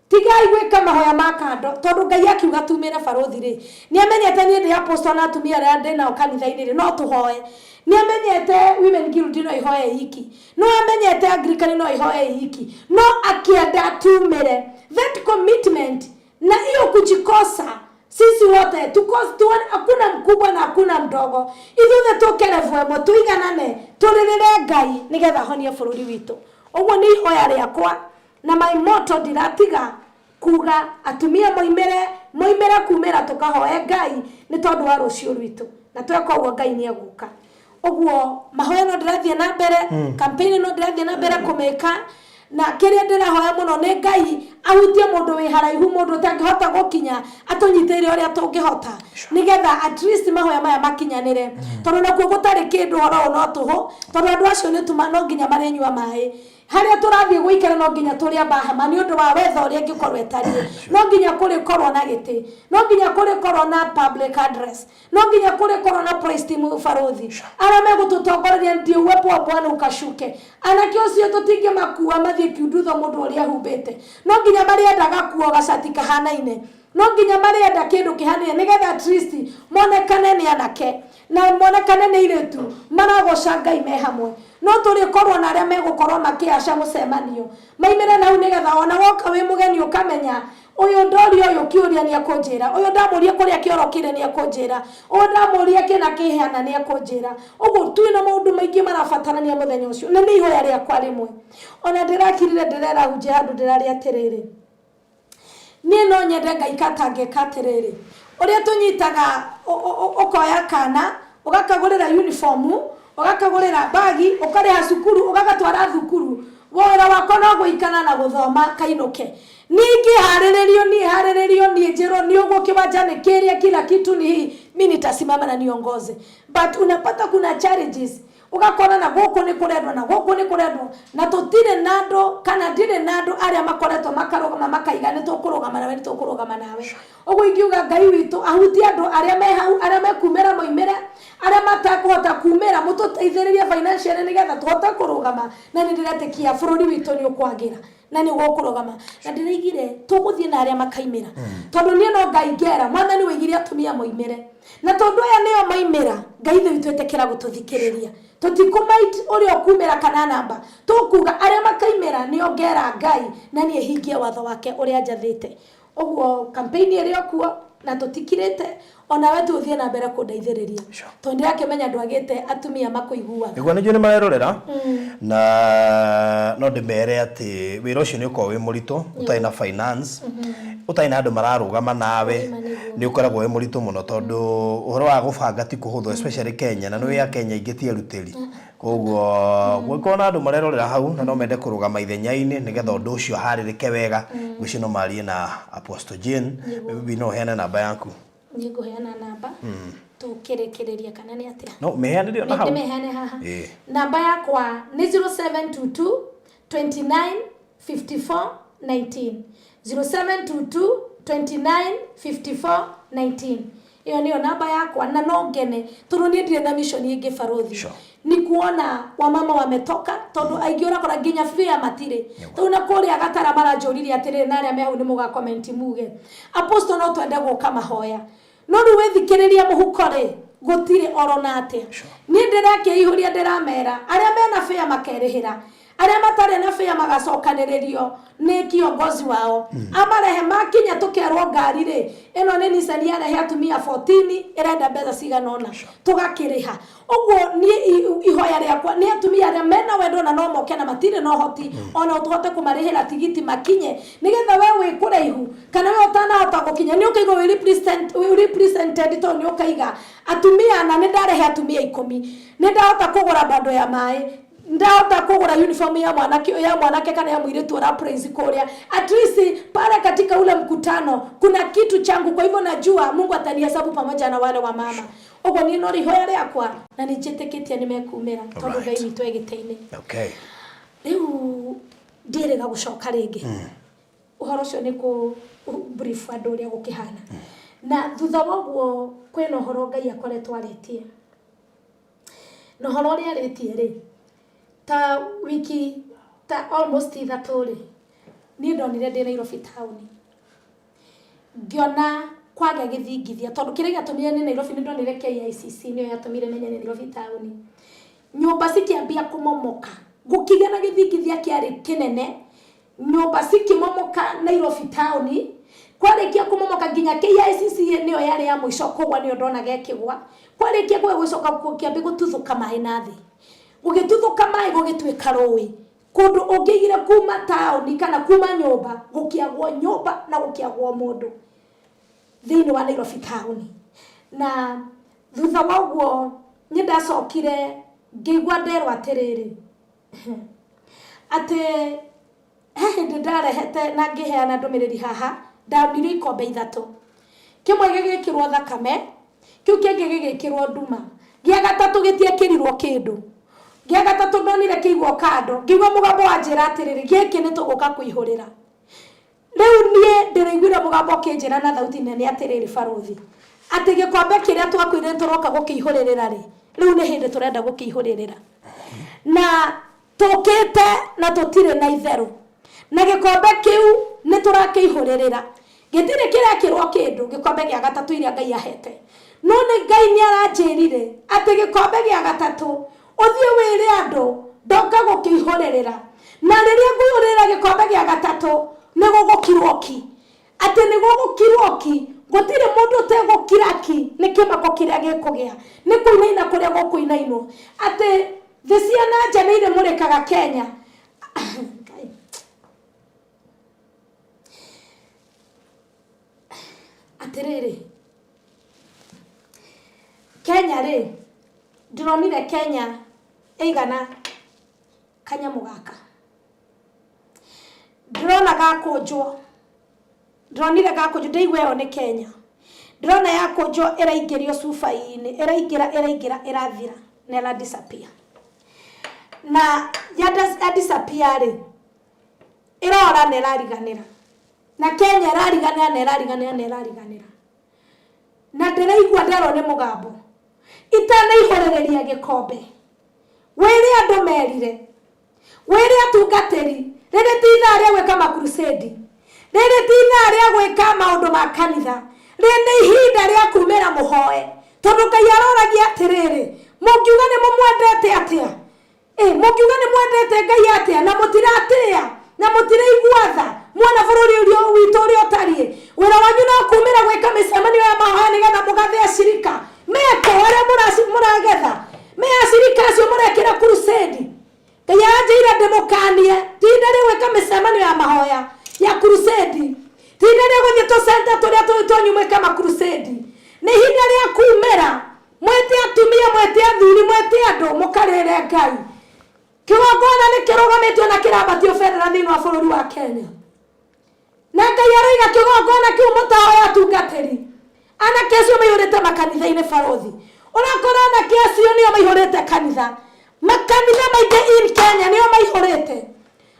tigai gwĩka mahoya ma kando, tondũ Ngai akiuga tumĩre barũthi rĩ, nĩ amenyete niĩ ndĩ apostle na atumia arĩa ndĩ nao kanitha-inĩ rĩ, no tũhoe. Nĩ amenyete Women Guild no ihoe iki, no amenyete Anglican no ihoe iki, no akĩenda tumĩre. That commitment na hiyo kujikosa, sisi wote tuko, tuone hakuna mkubwa na hakuna mdogo, ithuothe tũke level ĩmwe, tũiganane, tũrĩrĩre Ngai nĩgetha ahonie bũrũri witũ. Ũguo nĩ ihoya rĩakwa na my motto, ndiratiga kuga atumia moimĩre, moimĩre kumĩra, tũkahoe Ngai nĩ tondũ wa rũciũ rwitũ. Na tweka ũguo, Ngai nĩ egũka. Ũguo mahoya no ndĩrathiĩ na mbere, campaign no ndĩrathiĩ na mbere kũmĩka, na kĩrĩa ndĩrahoya mũno nĩ Ngai ahutie mũndũ wĩ haraihu, mũndũ ũtangĩhota gũkinya, atũnyitĩrĩre ũrĩa tũngĩhota, nĩgetha at least mahoya maya makinyanĩre, tondũ nakuo gũtarĩ kĩndũ, ũhoro ũyũ no tũhũ, tondũ andũ acio nĩ tuma no nginya marĩnyua maĩ. Harĩa tũrathiĩ gũikara no nginya tũrĩamba hema nĩ ũndũ wa wetha ũrĩa ĩngĩkorwo ĩtariĩ, no nginya kũrĩkorwo na gĩtĩ, no nginya kũrĩkorwo na public address, no nginya kũrĩkorwo na praise team, barũthi arĩa megũtũtongoreria, ndio uwepo wa Bwana ukashuke. Anake ũcio tũtingĩmakua mathiĩ kiundutho mũndũ ũrĩa ahumbĩte, no nginya marĩendaga kuo gacati kahanaine, no nginya marĩenda kĩndũ kĩhanaine, nĩgetha at least monekane nĩ anake na monekane nĩ airĩtu maragoca Ngai me hamwe. No tũrĩkorwo na arĩa megũkorwo makĩaca mũcemanio, maimĩre na hau, nĩgetha ona woka wĩ mũgeni ũkamenya, ũyũ ndoria ũyũ kĩũria nĩ ekũnjĩra, ũyũ ndamũria kũrĩa kĩoro kĩrĩ nĩ ekũnjĩra, ũyũ ndamũria kĩna kĩheana nĩ ekũnjĩra. Ũguo twĩna maũndũ maingĩ marabatarania mũthenya ũcio, na nĩ ihoya rĩakwa rĩmwe. Ona ndĩrakirire, ndĩrera hunjia handũ ndĩraria atĩrĩrĩ, niĩ no nyende Ngai katangĩka atĩrĩrĩ, ũrĩa tũnyitaga ũkoya kana ũgakagũrĩra uniform, ũgakagũrĩra bagi, ũkarĩha cukuru, ũgagatwara thukuru, wĩra wakwa no gũikara na gũthoma kainũke. Niĩ harĩrĩrio, niĩ harĩrĩrio, niĩ njĩrwo nĩ ũguo, kiwanja nĩ kĩrĩa, kila kitu ni hii, mi nitasimama na niongoze. But unapata kuna challenges, ũgakora na gũkũ nĩ kũrendwo na gũkũ nĩ kũrendwo, na tũtirĩ na andũ, kana ndirĩ na andũ arĩa makoretwo makarũgama makaiga, nĩ tũkũrũgama nawe, nĩ tũkũrũgama nawe. Ũguo ingiuga Ngai witũ ahutie andũ arĩa me hau, arĩa mekumĩra moimĩre, arĩa matakũhota kumĩra mũtũteithĩrĩrie financially, nĩgetha tũhote kũrũgama. Na nĩ ndĩretĩkia bũrũri witũ nĩ ũkwagĩra na nĩ gũkũrũgama. Na ndĩraigire tũgũthiĩ na arĩa makaimĩra, tondũ niĩ no Ngai ngera Mwathani waigire atumia moimĩre, na tondũ aya nĩo maimĩra, Ngai ithe witũ ĩtĩkĩra gũtũthikĩrĩria. Tũtikũmait ũrĩa ũkumĩra kana namba, tũkuga arĩa makaimĩra nĩo ngera Ngai na niĩ hingie watho wake ũrĩa njathĩte. Ũguo campaign ĩrĩ o kuo na tũtikirĩte. Onawe tu ũthiĩ na mbere kũndeithĩrĩria, tondũ ndĩrakĩmenya ndwagĩte atumia makũiguaga. Nĩguo, nĩnjũĩ nĩ marerorera, na no ndĩmere atĩ wĩra ũcio nĩ ũkoragwo wĩ mũritũ ũtarĩ na finance, ũtarĩ na andũ mararũgama nawe. Nĩma, nĩguo. Nĩ ũkoragwo wĩ mũritũ mũno, tondũ ũhoro wa gũbanga ti kũhũthũ, especially Kenya, na nĩ wĩ Akenya aingĩ ti erutĩri. Koguo gũgĩkorwo na andũ marerorera hau na no mende kũrũgama ithenya-inĩ nĩgetha ũndũ ũcio harĩrĩke wega, ngwĩciria no marie na Apostle Jane. Maybe no ũheane namba yaku. Nĩ ngũheana namba tũkĩrĩkĩrĩria, kana nĩ atĩa? No mĩheanĩre ona hau. Ndĩmĩheane haha. Ĩĩ. Namba yakwa nĩ 0722 29 54 19, 0722 29 54 19. Ĩyo nĩyo namba yakwa, na no ngene tondũ niĩ ndirĩ na mission ĩngĩ, barothi. Ni kuona wamama wametoka, tondũ aingĩ ũrakora nginya fare matirĩ. Rĩu na kũrĩa Gatara maranjũririe atĩrĩrĩ, na arĩa me hau nĩ mũga muge, "Apostle, no twende gũka mahoya, no rĩu wĩthikĩrĩria mũhuko rĩ, gũtirĩ oro na atĩa." Niĩ ndĩrakĩihũria, ndĩramera arĩa mena fare makerĩhĩra, arĩa matarĩ na fare magacokanĩrĩrio nĩ kiongozi wao amarehe. Makinya tũkerwo ngari rĩ, ĩno nĩ Nissan yarehe atumia 14, ĩrenda mbeca cigana ũna, tũgakĩrĩha. Ũguo niĩ ihoya rĩakwa nĩ atumia arĩa mena wendo na no moke na matirĩ na ũhoti, ona tũhote kũmarĩhĩra tigiti makinye, nĩgetha we wĩ kũraihu kana we ũtanahota gũkinya nĩ ũkaigua wĩ represented, tondũ nĩ ũkaiga atumia na nĩ ndarehe atumia 10, nĩ ndahota kũgũra bando ya maĩ, ndahota kũgũra uniform ya mwanake kana ya mũirĩtu ũra praise kũrĩa. At least pale katika ule mkutano kuna kitu changu, kwa hivyo najua Mungu atanihesabu pamoja na wale wa mama. Ũguo niĩ no ihoya rĩakwa, na nĩ njĩtĩkĩtie nĩ mekumĩra, tondũ Ngai witũ e gĩtĩ-inĩ. Rĩu ndiĩrĩga gũcoka rĩngĩ ũhoro ũcio, nĩ kũ brief andũ ũrĩa gũkĩhana. Na thutha wa ũguo kwĩna ũhoro Ngai akoretwo arĩtie, na ũhoro ũrĩa arĩtie rĩ, ta wiki ta almost 3 rĩ, niĩ ndonire ndĩ Nairobi taũni, ngĩona kwagĩa gĩthingithia, tondũ kĩrĩa gĩatũmire nĩ Nairobi, nĩ ndonire KICC nĩyo yatũmire menye nĩ Nairobi taũni. Nyũmba cikĩambia kũmomoka, gũkĩgĩa na gĩthingithia kĩarĩ kĩnene, nyũmba cikĩmomoka Nairobi taũni. Kwarĩkia kũmomoka, nginya KICC nĩyo yarĩ ya mũico kũgwa, nĩyo ndonaga ĩkĩgwa. Kwarĩkia kũgwa, gũcoka gũkĩambia gũtuthũka maĩ na thĩ, gũgĩtuthũka maĩ, gũgĩtuĩka rũĩ kũndũ ũngĩigire kuma taũni kana kuma nyũmba, gũkĩagwo nyũmba na gũkĩagwo mũndũ thĩinĩ wa Nairobi taũni. Na thutha wa ũguo nĩ ndacokire ngĩigua nderwo atĩrĩrĩ, atĩ he hĩndĩ ndarehete na ngĩheana ndũmĩrĩri haha, ndonirio ikombe ithatũ, kĩmwe gĩgĩkĩrwo thakame, kĩu kĩngĩ gĩgĩkĩrwo nduma, gĩa gatatũ gĩtiekĩrirwo kĩndũ. Gĩa gatatũ ndonire kĩigwo kando, ngĩigua mũgambo wanjĩra atĩrĩrĩ, "Gĩkĩ nĩ tũgũka kũihũrĩra." Rĩu niĩ ndĩraiguire mũgambo ũkĩnjĩra na thauti nene atĩrĩrĩ, "Barũthi, atĩ gĩkombe kĩrĩa twakuire tũroka gũkĩihũrĩrĩra rĩ, rĩu nĩ hĩndĩ tũrenda gũkĩihũrĩrĩra, na tũkĩte na tũtirĩ na itherũ na gĩkombe kĩu nĩ tũrakĩihũrĩrĩra, gĩtirĩ kĩrekĩrwo kĩndũ." Gĩkombe gĩa gatatũ iria Ngai ahete, no nĩ Ngai nĩ aranjĩrire atĩ gĩkombe gĩa gatatũ ũthiĩ wĩre andũ ndoka gũkĩihũrĩrĩra, na rĩrĩa ngũihũrĩrĩra gĩkombe gĩa gatatũ nĩ gũgũkirwo ki, atĩ nĩ gũgũkirwo ki, gũtirĩ mũndũ ũtegũkira ki nĩ kĩmako kĩrĩa gĩkũgĩa, nĩ kũinaina kũrĩa gũkũinainwo, atĩ thĩ cia na nja nĩ irĩmũrĩkaga Kenya. Ngai. Atĩrĩrĩ, Kenya rĩ, ndĩronire Kenya ĩigana kanyamũ gaka, ndĩrona gakũnjwo, ndĩronire gakũnjwo, ndĩigua ĩyo nĩ Kenya. Ndĩrona yakũnjwo ĩraingĩrio cuba-inĩ, ĩraingĩra, ĩraingĩra, ĩrathira na ĩra disappear. Na ya disappear rĩ, ĩrora na ĩrariganĩra, na Kenya ĩrariganĩra na ĩrariganĩra na ĩrariganĩra. Na ndĩraigua nderwo nĩ mũgambo, "Itanaihũrĩrĩria gĩkombe, wĩre andũ merire, wĩre atungatĩri, rĩrĩ ti ithaa rĩa gwĩka makrusedi, rĩrĩ ti ithaa rĩa gwĩka maũndũ ma kanitha, rĩrĩ nĩ ihinda rĩa kumĩra mũhoe, tondũ Ngai aroragia atĩrĩrĩ, mũngiuga nĩ mũmwendete atĩa? Ĩ mũngiuga nĩ mwendete Ngai atĩa na mũtiratĩĩa na mũtiraigua tha muona bũrũri ũrĩa witũ ũrĩa ũtariĩ?" Wĩra wanyu no kumĩra gwĩka mĩcemanio ya mahoya nĩgetha mũgathe acirika meko arĩa mũragetha me acirika acio mũrekĩra crusade. Ngai aranjĩire ndĩmũkanie ti ihinda rĩa gwĩka mĩcemanio ya mahoya ya crusade, ti ihinda rĩa gũthiĩ tũcenta tũrĩa tũrĩ twanyu mwĩke ma crusade. Nĩ ihinda rĩa kumĩra mwĩte atumia, mwĩte athuri, mwĩte andũ mũkarĩre Ngai. Kĩgongona nĩ kĩrũgamĩtio na kĩrambatio bendera thĩinĩ wa bũrũri wa Kenya. Na Ngai aroiga kĩgongona kĩu mũtahoya atungatĩri. Anake acio maihũrĩte makanitha-inĩ barothi. Ũrakora anake acio nĩo maihũrĩte kanitha. Makanitha maingĩ in Kenya nĩo maihũrĩte.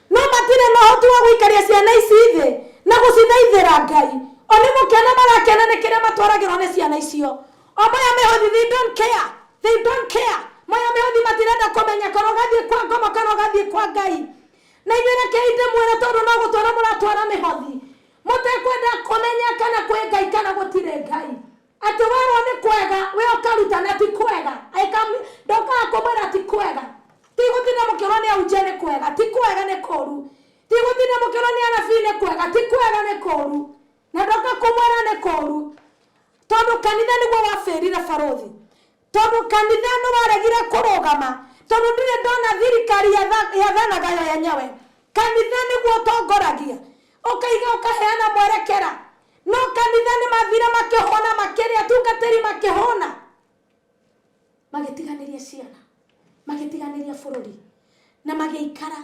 No matirĩ na ũhoti wa gũikaria ciana ici thĩ na gũcithaithĩra Ngai. O nĩ gũkena marakena nĩ kĩrĩa matwaragĩrwo nĩ ciana icio. O moya mĩhothi, they don't care. They don't care. Moya mĩhothi matirenda kũmenya kana ũgathiĩ kwa ngoma kana ũgathiĩ kwa Ngai. Na inyuĩ rekei ndĩmwĩre tondũ no gũtwara mũratwara mĩhothi mũtekwenda kũmenya kana kwĩ Ngai kana gũtirĩ Ngai. Atĩ werwo nĩ kwega we ũkaruta na ti kwega. Ndokaga kũmwĩra ti kwega. Ti gũtinda mũkĩrwo nĩ ahunjia nĩ kwega, ti kwega nĩ kũru. Ti gũtinda mũkĩrwo nĩ anabii nĩ kwega, ti kwega nĩ kũru. Na ndoka kũmwĩra nĩ kũru. Tondũ kanitha nĩguo wabĩrire barothi. Tondũ kanitha nĩ waregire kũrũgama. Tondũ ndirĩ ndona thirikari yathanaga yo yenyewe. Kanitha nĩguo ũtongoragia. Ũkaiga ũkaheana mwerekera. No kanitha nĩ mathire makĩhũna makĩrĩa, atungatĩri makĩhũna. Magĩtiganĩria ciana, magĩtiganĩria bũrũri, na magĩikara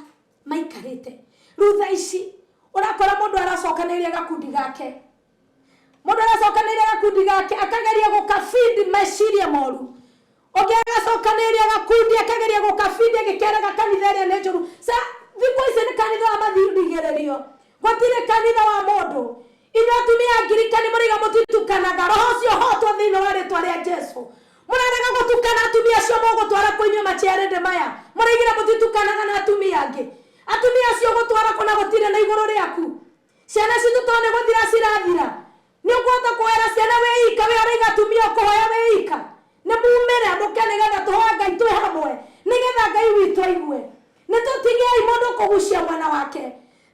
maikarĩte. Rĩu thaa ici ũrakora mũndũ aracokanĩrĩria gakundi gake. Mũndũ aracokanĩrĩria gakundi gake akageria gũkabindi meciria moru. Ũngĩ agacokanĩrĩria gakundi akageria gũkabindi agĩkeraga kanitha ĩrĩa nĩ njũru. Sa thikũ ici nĩ kanitha wa mathirigĩrĩrio. Gũtirĩ kanitha wa mũndũ. Inyuĩ atumia Angirikani mũraiga mũtitukanaga. Roho ũcio hotwo thĩinĩ wa rĩtwa rĩa Jesu. Mũrarega gũtukana atumia acio mũgũtwara kũ inyuĩ maciarĩndĩ maya. Mũraigire mũtitukanaga na atumia angĩ. Atumia acio ũgũtwara kũ na gũtirĩ na igũrũ rĩaku. Ciana citũ to nĩ gũthira cirathira. Nĩ ũkũhota kũhoera ciana wĩ ika, we ũraiga atumia ũkũhoya wĩ ika. Nĩ mumĩre mũke nĩgetha tũhoe Ngai twĩ hamwe, nĩgetha Ngai witũ aigue. Nĩ tũtigei mũndũ kũgucia mwena wake.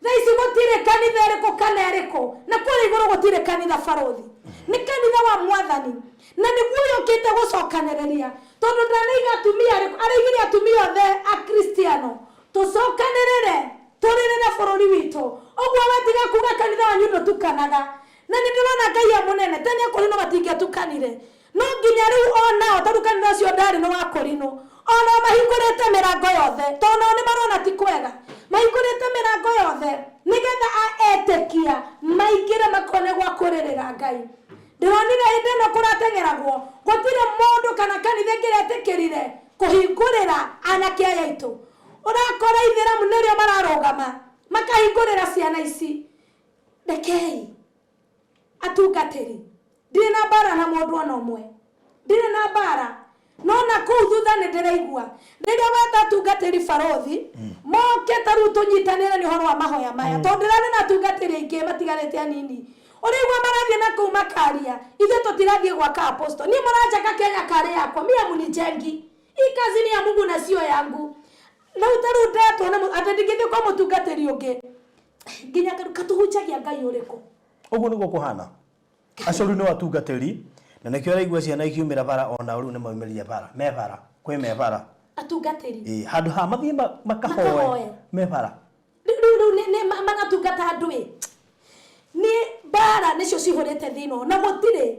Thaa ici gũtirĩ kanitha ĩrĩkũ kana ĩrĩkũ, na kũrĩa igũrũ gũtirĩ kanitha barothi. Nĩ kanitha wa Mwathani, na nĩguo ũyũ ũkĩte gũcokanĩrĩria, tondũ ndanaiga atumia arĩkũ, araigire atumia othe Akristiano. Tũcokanĩrĩre, tũrĩrĩre bũrũri witũ. Ũguo we tiga kuga kanitha wanyu ndũtukanaga. Na nĩ ndĩrona Ngai e mũnene, tene Akorinũ matingĩatukanire. No nginya rĩu o nao, tondũ kanitha ũcio ndarĩ nĩ wa Akorinũ, o nao mahingũrĩte mĩrango yothe, tondũ nao nĩ marona ti kwega. Mahingũrĩte mĩrango yothe nĩgetha etĩkia maingĩre makone gwa kũrĩrĩra Ngai. Ndĩronire hĩndĩ ĩno kũrateng'eragwo, gũtirĩ mũndũ kana kanitha ĩngĩretĩkĩrire kũhingũrĩra anake aya aitũ. Ũrakora ithĩramu nĩrĩo mararũgama makahingũrĩra ciana ici. Rekei atungatĩri, ndirĩ na mbara na mũndũ ona ũmwe, ndirĩ na mbara, no na kũu thutha nĩ ndĩraigua rĩrĩa weta atungatĩri barothi moke ta rĩu tũnyitanĩre nĩ ũhoro wa mahoya maya, tondũ ndĩrarĩ na atungatĩri aingĩ matigarĩte anini. Ũraigua marathiĩ na kũu makaria, ithuĩ tũtirathiĩ gwaka apostle. Niĩ mũranjaka Kenya karĩ yakwa, mimi hamunijengi. Hii kazi ni ya Mungu na sio yangu. Rĩu ta rĩu ndetwo nĩ atĩ ndingĩthiĩ kwa mũtungatĩri ũngĩ. Nginya katũhunjagia Ngai ũrĩkũ? Ũguo nĩguo kũhana. Acio rĩu nĩ atungatĩri, na nĩkĩo ũraigua ciana ikiumĩra bara onao rĩu nĩ maumĩrire bara, me bara, kwĩ me bara. Atungatĩri. Ĩĩ, handũ ha mathiĩ makahoe, me bara. Rĩu rĩu nĩ maratungata andũ ĩ. Nĩ mbara nĩcio cihũrĩte thĩ ĩno, na gũtirĩ,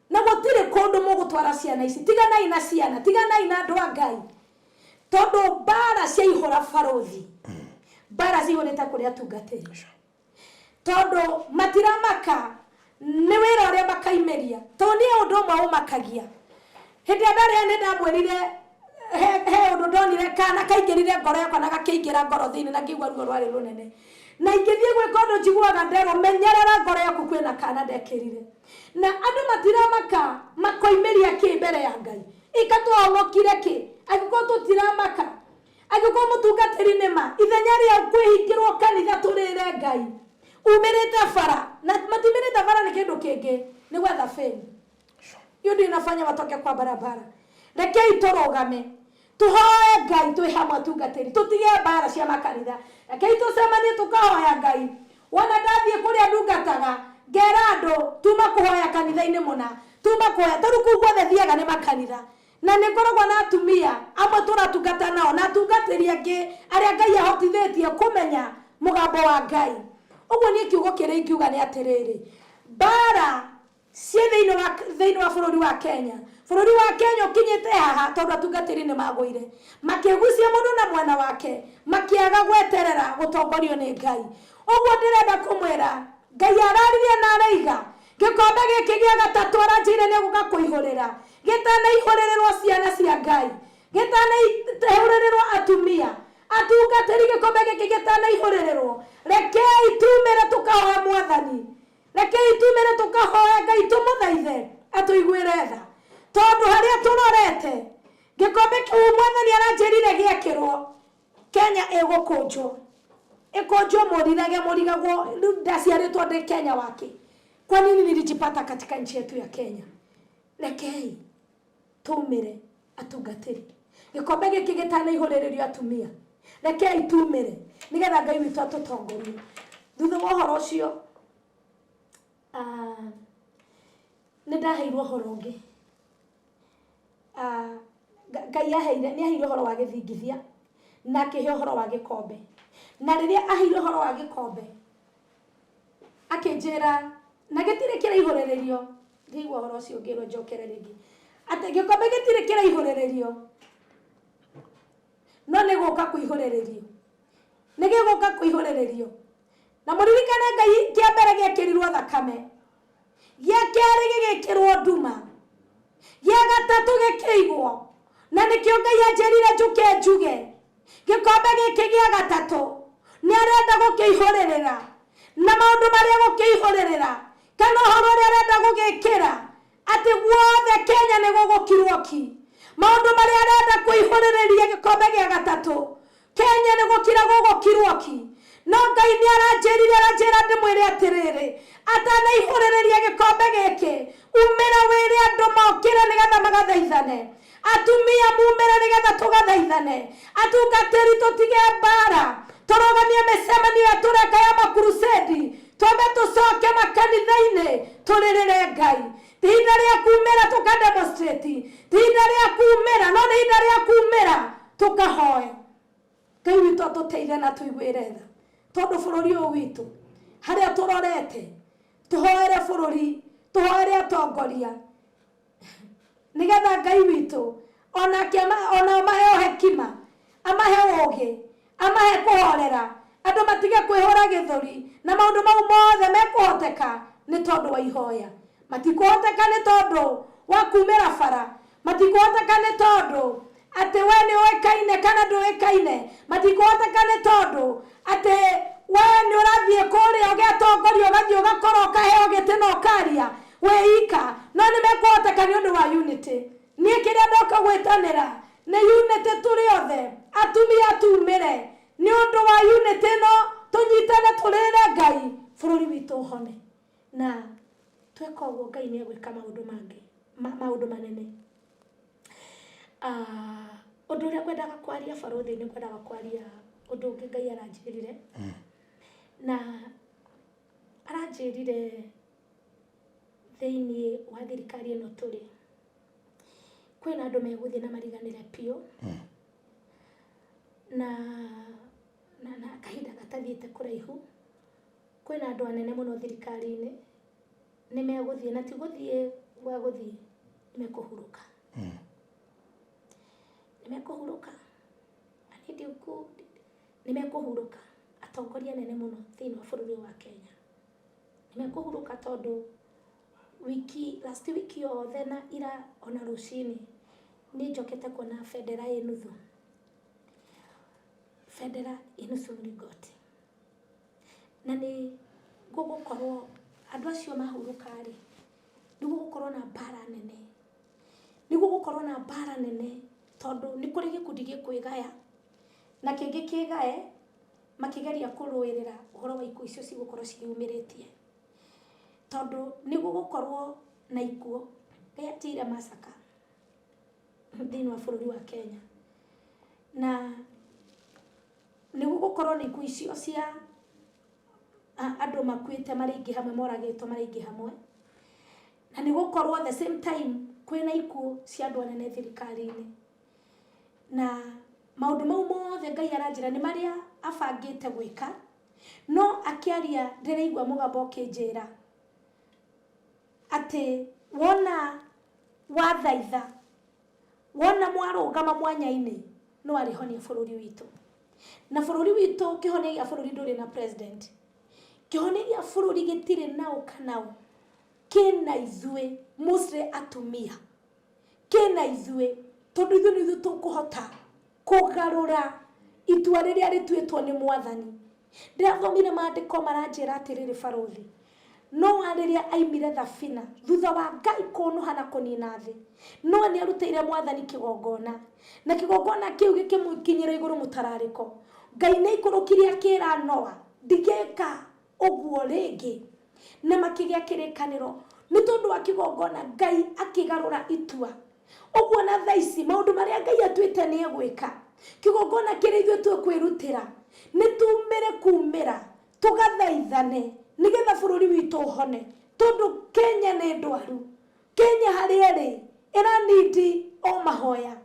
na gũtirĩ kũndũ mũgũtwara ciana ici. Tiganai na ciana, tiganai na andũ a Ngai. Tondũ mbara ciaihũra barothi, mbara cihũrĩte kũrĩ atungatĩri. Tondũ matiramaka nĩ wĩra ũrĩa makaimĩria. Tondũ niĩ ũndũ ũmwe ũmakagia. Hĩndĩ ĩrĩa ndarĩ nĩ ndamwĩrire he ũndũ ndonire kana kaingĩrire ngoro yakwa na gakĩingĩra ngoro thĩinĩ na ngĩigua ruo rwarĩ rũnene. Na ingĩthiĩ gwĩka ũndũ njiguaga nderwo menyerera ngoro yaku kwĩna kana ndekĩrire. Na andũ matiramaka makoimĩria kĩ mbere ya Ngai. Ika twahonokire kĩ angĩkorwo tũtiramaka. Angĩkorwo mũtungatĩri nĩ ma ithenya rĩa kwĩhingĩrwo kanitha tũrĩre Ngai. Umĩrĩte bara na matiumĩrĩte bara nĩ kĩndũ kĩngĩ nĩ gwetha fame. Hiyo ndio inafanya watoke kwa barabara. Rekei tũrũgame tũhoe Ngai twĩ hamwe atungatĩri, tũtige mbara cia makanitha. Rekei tũcemanie tũkahoya Ngai. Wona ndathiĩ kũrĩa ndungataga Ngera andũ tuma kũhoya kanitha-inĩ mũna, tuma kũhoya tondũ kũu guothe thiaga nĩ makanitha. Na nĩ ngoragwo na atumia amwe tũratungata nao na atungatĩri angĩ arĩa Ngai ahotithĩtie kũmenya mũgambo wa Ngai. Ũguo niĩ kiugo kĩrĩa ingiuga nĩ atĩrĩrĩ, mbara ciĩ thĩinĩ wa bũrũri wa Kenya. Bũrũri wa Kenya ũkinyĩte haha tondũ atungatĩri nĩ magũire, makĩgucia mũndũ na mwena wake, makĩaga gweterera gũtongorio nĩ Ngai. Ũguo ndĩrenda kũmwĩra, Ngai araririe na araiga gĩkombe gĩkĩ gĩa gatatũ aranjĩire nĩ egũka kũihũrĩra. Gĩtanaihũrĩrĩrwo ciana cia Ngai, gĩtanaihũrĩrĩrwo atumia atungatĩri, gĩkombe gĩkĩ gĩtanaihũrĩrĩrwo, rekei tumĩre tũkahoe Mwathani, rekei tumĩre tũkahoe Ngai, tũmũthaithe atũiguĩre tha, tondũ harĩa tũrorete gĩkombe kĩu Mwathani aranjĩrire gĩekĩrwo, Kenya ĩgũkũnjwo, ĩkũnjwo, mũrirage mũrigagwo. Rĩu ndaciarĩtwo ndĩ Kenya wake, kwa nini nilijipata katika nchi yetu ya Kenya? Rekei tumĩre atungatĩri gĩkombe gĩkĩ gĩtanaihũrĩrĩrio atumia, rekei tumĩre nĩgetha Ngai witũ atũtongorie. Thutha wa ũhoro ũcio, nĩ ndaheirwo ũhoro ũngĩ. Ngai aheire, nĩ aheire ũhoro wa gĩthingithia na akĩhe ũhoro wa gĩkombe. Na rĩrĩa aheire ũhoro wa gĩkombe, akĩnjĩra na gĩtirĩ kĩraihũrĩrĩrio. Ndĩigua ũhoro ũcio ngĩrwo njokere rĩngĩ atĩ gĩkombe gĩtirĩ kĩraihũrĩrĩrio, no nĩ gũka kũihũrĩrĩrio, nĩ gĩgũka kũihũrĩrĩrio. Na mũririkane Ngai, kĩa mbere gĩekĩrirwo thakame, gĩa kerĩ gĩgĩkĩrwo nduma, gĩa gatatũ gĩkĩigwo. Na nĩkĩo Ngai anjĩrire njũke njuge gĩkombe gĩkĩ gĩa gatatũ nĩ arenda gũkĩihũrĩrĩra, na maũndũ marĩa gũkĩihũrĩrĩra kana ũhoro ũrĩa arenda gũgĩkĩra atĩ guothe Kenya nĩ gũgũkirwo ki. Maũndũ marĩa arenda kũihũrĩrĩria gĩkombe gĩa gatatũ, Kenya nĩ gũkira gũgũkirwo ki. No Ngai nĩ aranjĩrire, aranjĩra ndĩmwĩre atĩrĩrĩ, atanaihũrĩrĩria gĩkombe gĩkĩ, umĩra wĩre andũ mokĩre nĩgetha magathaithane. Atumia mumĩre nĩgetha tũgathaithane. Atungatĩri, tũtige mbara, tũrũgamie mĩcemanio ya tũreka ya makurusedi, twambe tũcoke makanitha-inĩ tũrĩrĩre Ngai. Ti ihinda rĩa kumĩra tũka demonstrate, ti ihinda rĩa kumĩra, no nĩ ihinda rĩa kumĩra tũkahoe Ngai witũ atũteithie na tũiguĩre tha, tondũ bũrũri ũyũ witũ harĩa tũrorete, tũhoere bũrũri, tũhoere atongoria, nĩgetha Ngai witũ onake onao maheo hekima, amahe ũgĩ, amahe kũhorera, andũ matige kwĩhũra gĩthũri. Na maũndũ mau mothe mekũhoteka nĩ tondũ wa ihoya. Matikũhoteka nĩ tondũ wa kumĩra bara, matikũhoteka nĩ tondũ atĩ we nĩ ũĩkaine kana ndũĩkaine, matikũhoteka nĩ tondũ atĩ we nĩ ũrathiĩ kũrĩa ũgĩatongoria, ũgathiĩ ũgakora ũkaheo gĩtĩ na ũkaria wĩ ika, no nĩ mekũhoteka nĩ ũndũ wa unity. Niĩ kĩrĩa ndoka gwĩtanĩra nĩ unity. Tũrĩ othe atumia tumĩre nĩ ũndũ wa unity ĩno, tũnyitane, tũrĩre Ngai, bũrũri witũ ũhone. Na tweka ũguo, Ngai nĩ egwĩka maũndũ mangĩ, maũndũ manene. Ũndũ ũrĩa ngwendaga kwaria, barũthi, nĩ ngwendaga kwaria ũndũ ũngĩ Ngai aranjĩrire, na aranjĩrire thĩinĩ wa thirikari ĩno tũrĩ, kwĩna andũ megũthiĩ na mariganĩre biũ na kahinda gatathiĩte kũraihu. Kwĩna andũ anene mũno thirikari-inĩ nĩ megũthiĩ, na ti gũthiĩ gwa gũthiĩ, nĩ mekũhurũka, nĩ mekũhurũka. Na niĩ nĩ mekũhurũka. Atongoria anene mũno thĩinĩ wa bũrũri ũyũ wa Kenya nĩ mekũhurũka, tondũ wiki last week yothe na ira ona rũcinĩ nĩ njokete kuona bendera ĩ nuthu, bendera ĩ nusu mlingoti. Na nĩ gũgũkorwo andũ acio mahurũka rĩ, nĩ gũgũkorwo na mbara nene, nĩ gũgũkorwo na mbara nene, tondũ nĩ kũrĩ gĩkundi gĩkwĩgaya na kĩngĩ kĩgae, makĩgeria kũrũĩrĩra ũhoro wa ikuũ icio cigũkorwo ciĩyumĩrĩtie, tondũ nĩ gũgũkorwo na ikuũ. Ngai atigire macaka thĩinĩ wa bũrũri wa Kenya, na nĩ gũgũkorwo na ikuũ icio cia andũ. Andũ makuĩte marĩ aingĩ hamwe, moragĩtwo marĩ aingĩ hamwe, na nĩ gũkorwo the same time kwĩna ikuũ cia andũ anene thirikari-inĩ. Na maũndũ mau mothe Ngai aranjĩra nĩ marĩa abangĩte gwĩka, no akĩaria ndĩraigua mũgambo ũkĩnjĩra atĩ wona wathaitha, wona mwarũgama mwanya-inĩ, no arĩhonia bũrũri witũ. Na bũrũri witũ, kĩhonia gĩa bũrũri ndũrĩ na president, kĩhonia gĩa bũrũri gĩtirĩ nao kana ũ, kĩna ithuĩ, mostly atumia, kĩna ithuĩ, tondũ ithuĩ nĩ ithuĩ tũkũhota kũgarũra itua rĩrĩa rĩtuĩtwo nĩ Mwathani. Ndĩrathomire maandĩko maranjĩra atĩrĩrĩ, barũthi, Noa rĩrĩa aimire thabina thutha wa Ngai kũnũha na kũnina thĩ, Noa nĩ arutĩire Mwathani kĩgongona, na kĩgongona kĩu gĩkĩmũkinyĩra igũrũ mũtararĩko. Ngai nĩ aikũrũkire akĩra Noa, ndigeka ũguo rĩngĩ. Na makĩgĩa kĩrĩkanĩro. Nĩ tondũ wa kĩgongona Ngai akĩgarũra itua. Ũguo na thaa ici maũndũ marĩa Ngai atuĩte nĩ egwĩka, kĩgongona kĩrĩa ithuĩ twĩkwĩrutĩra nĩ tumĩre kumĩra tũgathaithane nĩgetha bũrũri witũ ũhone, tondũ Kenya nĩ ndwaru. Kenya harĩa ĩrĩ ĩranindi o mahoya,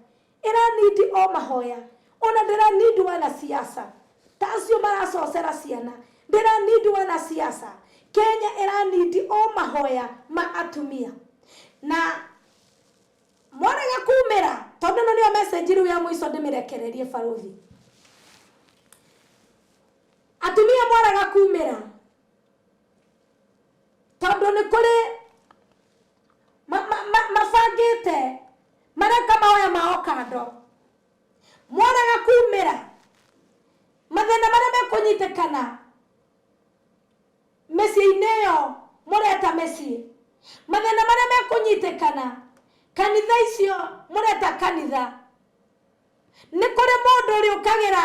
ĩranindi o mahoya, ona ndĩranindi wanasiasa ta acio maracocera ciana, ndĩranindi wanasiasa. Kenya ĩranindi o mahoya ma atumia. Na mwarega kumĩra, tondũ ĩno nĩyo message rĩu ya mũico ndĩmĩrekererie barũthi. Atumia mwarega kumĩra, tondũ nĩ kũrĩ mabangĩte mareka mahoya mao kando. Mwarega kumĩra, mathĩna marĩa mekũnyitĩkana mĩciĩ-inĩ ĩyo mũreta mĩciĩ, mathĩna marĩa mekũnyitĩkana kanitha icio mũreta kanitha, nĩ kũrĩ mũndũ ũrĩũkagĩra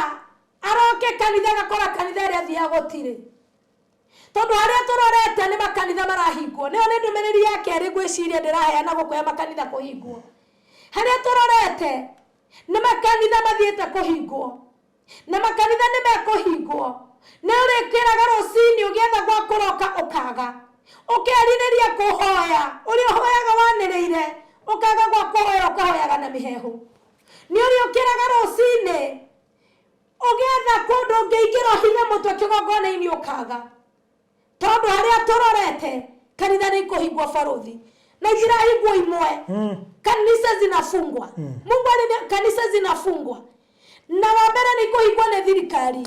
aroke kanitha agakora kanitha ĩrĩa athiaga gũtirĩ. Tondũ harĩa tũrorete nĩ makanitha marahingwo. Nĩyo nĩ ndũmĩrĩri ya kerĩ ngwĩciria ndĩraheana gũkũ ya makanitha kũhingwo. Harĩa tũrorete nĩ makanitha mathiĩte kũhingwo. Na makanitha nĩ mekũhingwo. Nĩ ũrĩkĩraga rũcinĩ ũgĩetha gwa kũroka ũkaga. Ũkerirĩria kũhoya ũrĩa ũhoyaga wanĩrĩire, ũkaga gwa kũhoya ũkahoyaga na mĩheehũ. Nĩ ũrĩũkĩraga rũcinĩ ũgĩetha kũndũ ũngĩingĩra ũhithe mũtwe kĩgongona-inĩ ũkaga. Tondũ harĩa tũrorete kanitha nĩ ikũhingwo barũthi, na itirahingwo imwe. Kanisa zinafungwa. Mungu alini kanisa zinafungwa. Na wa mbere nĩ ikũhingwo nĩ thirikari.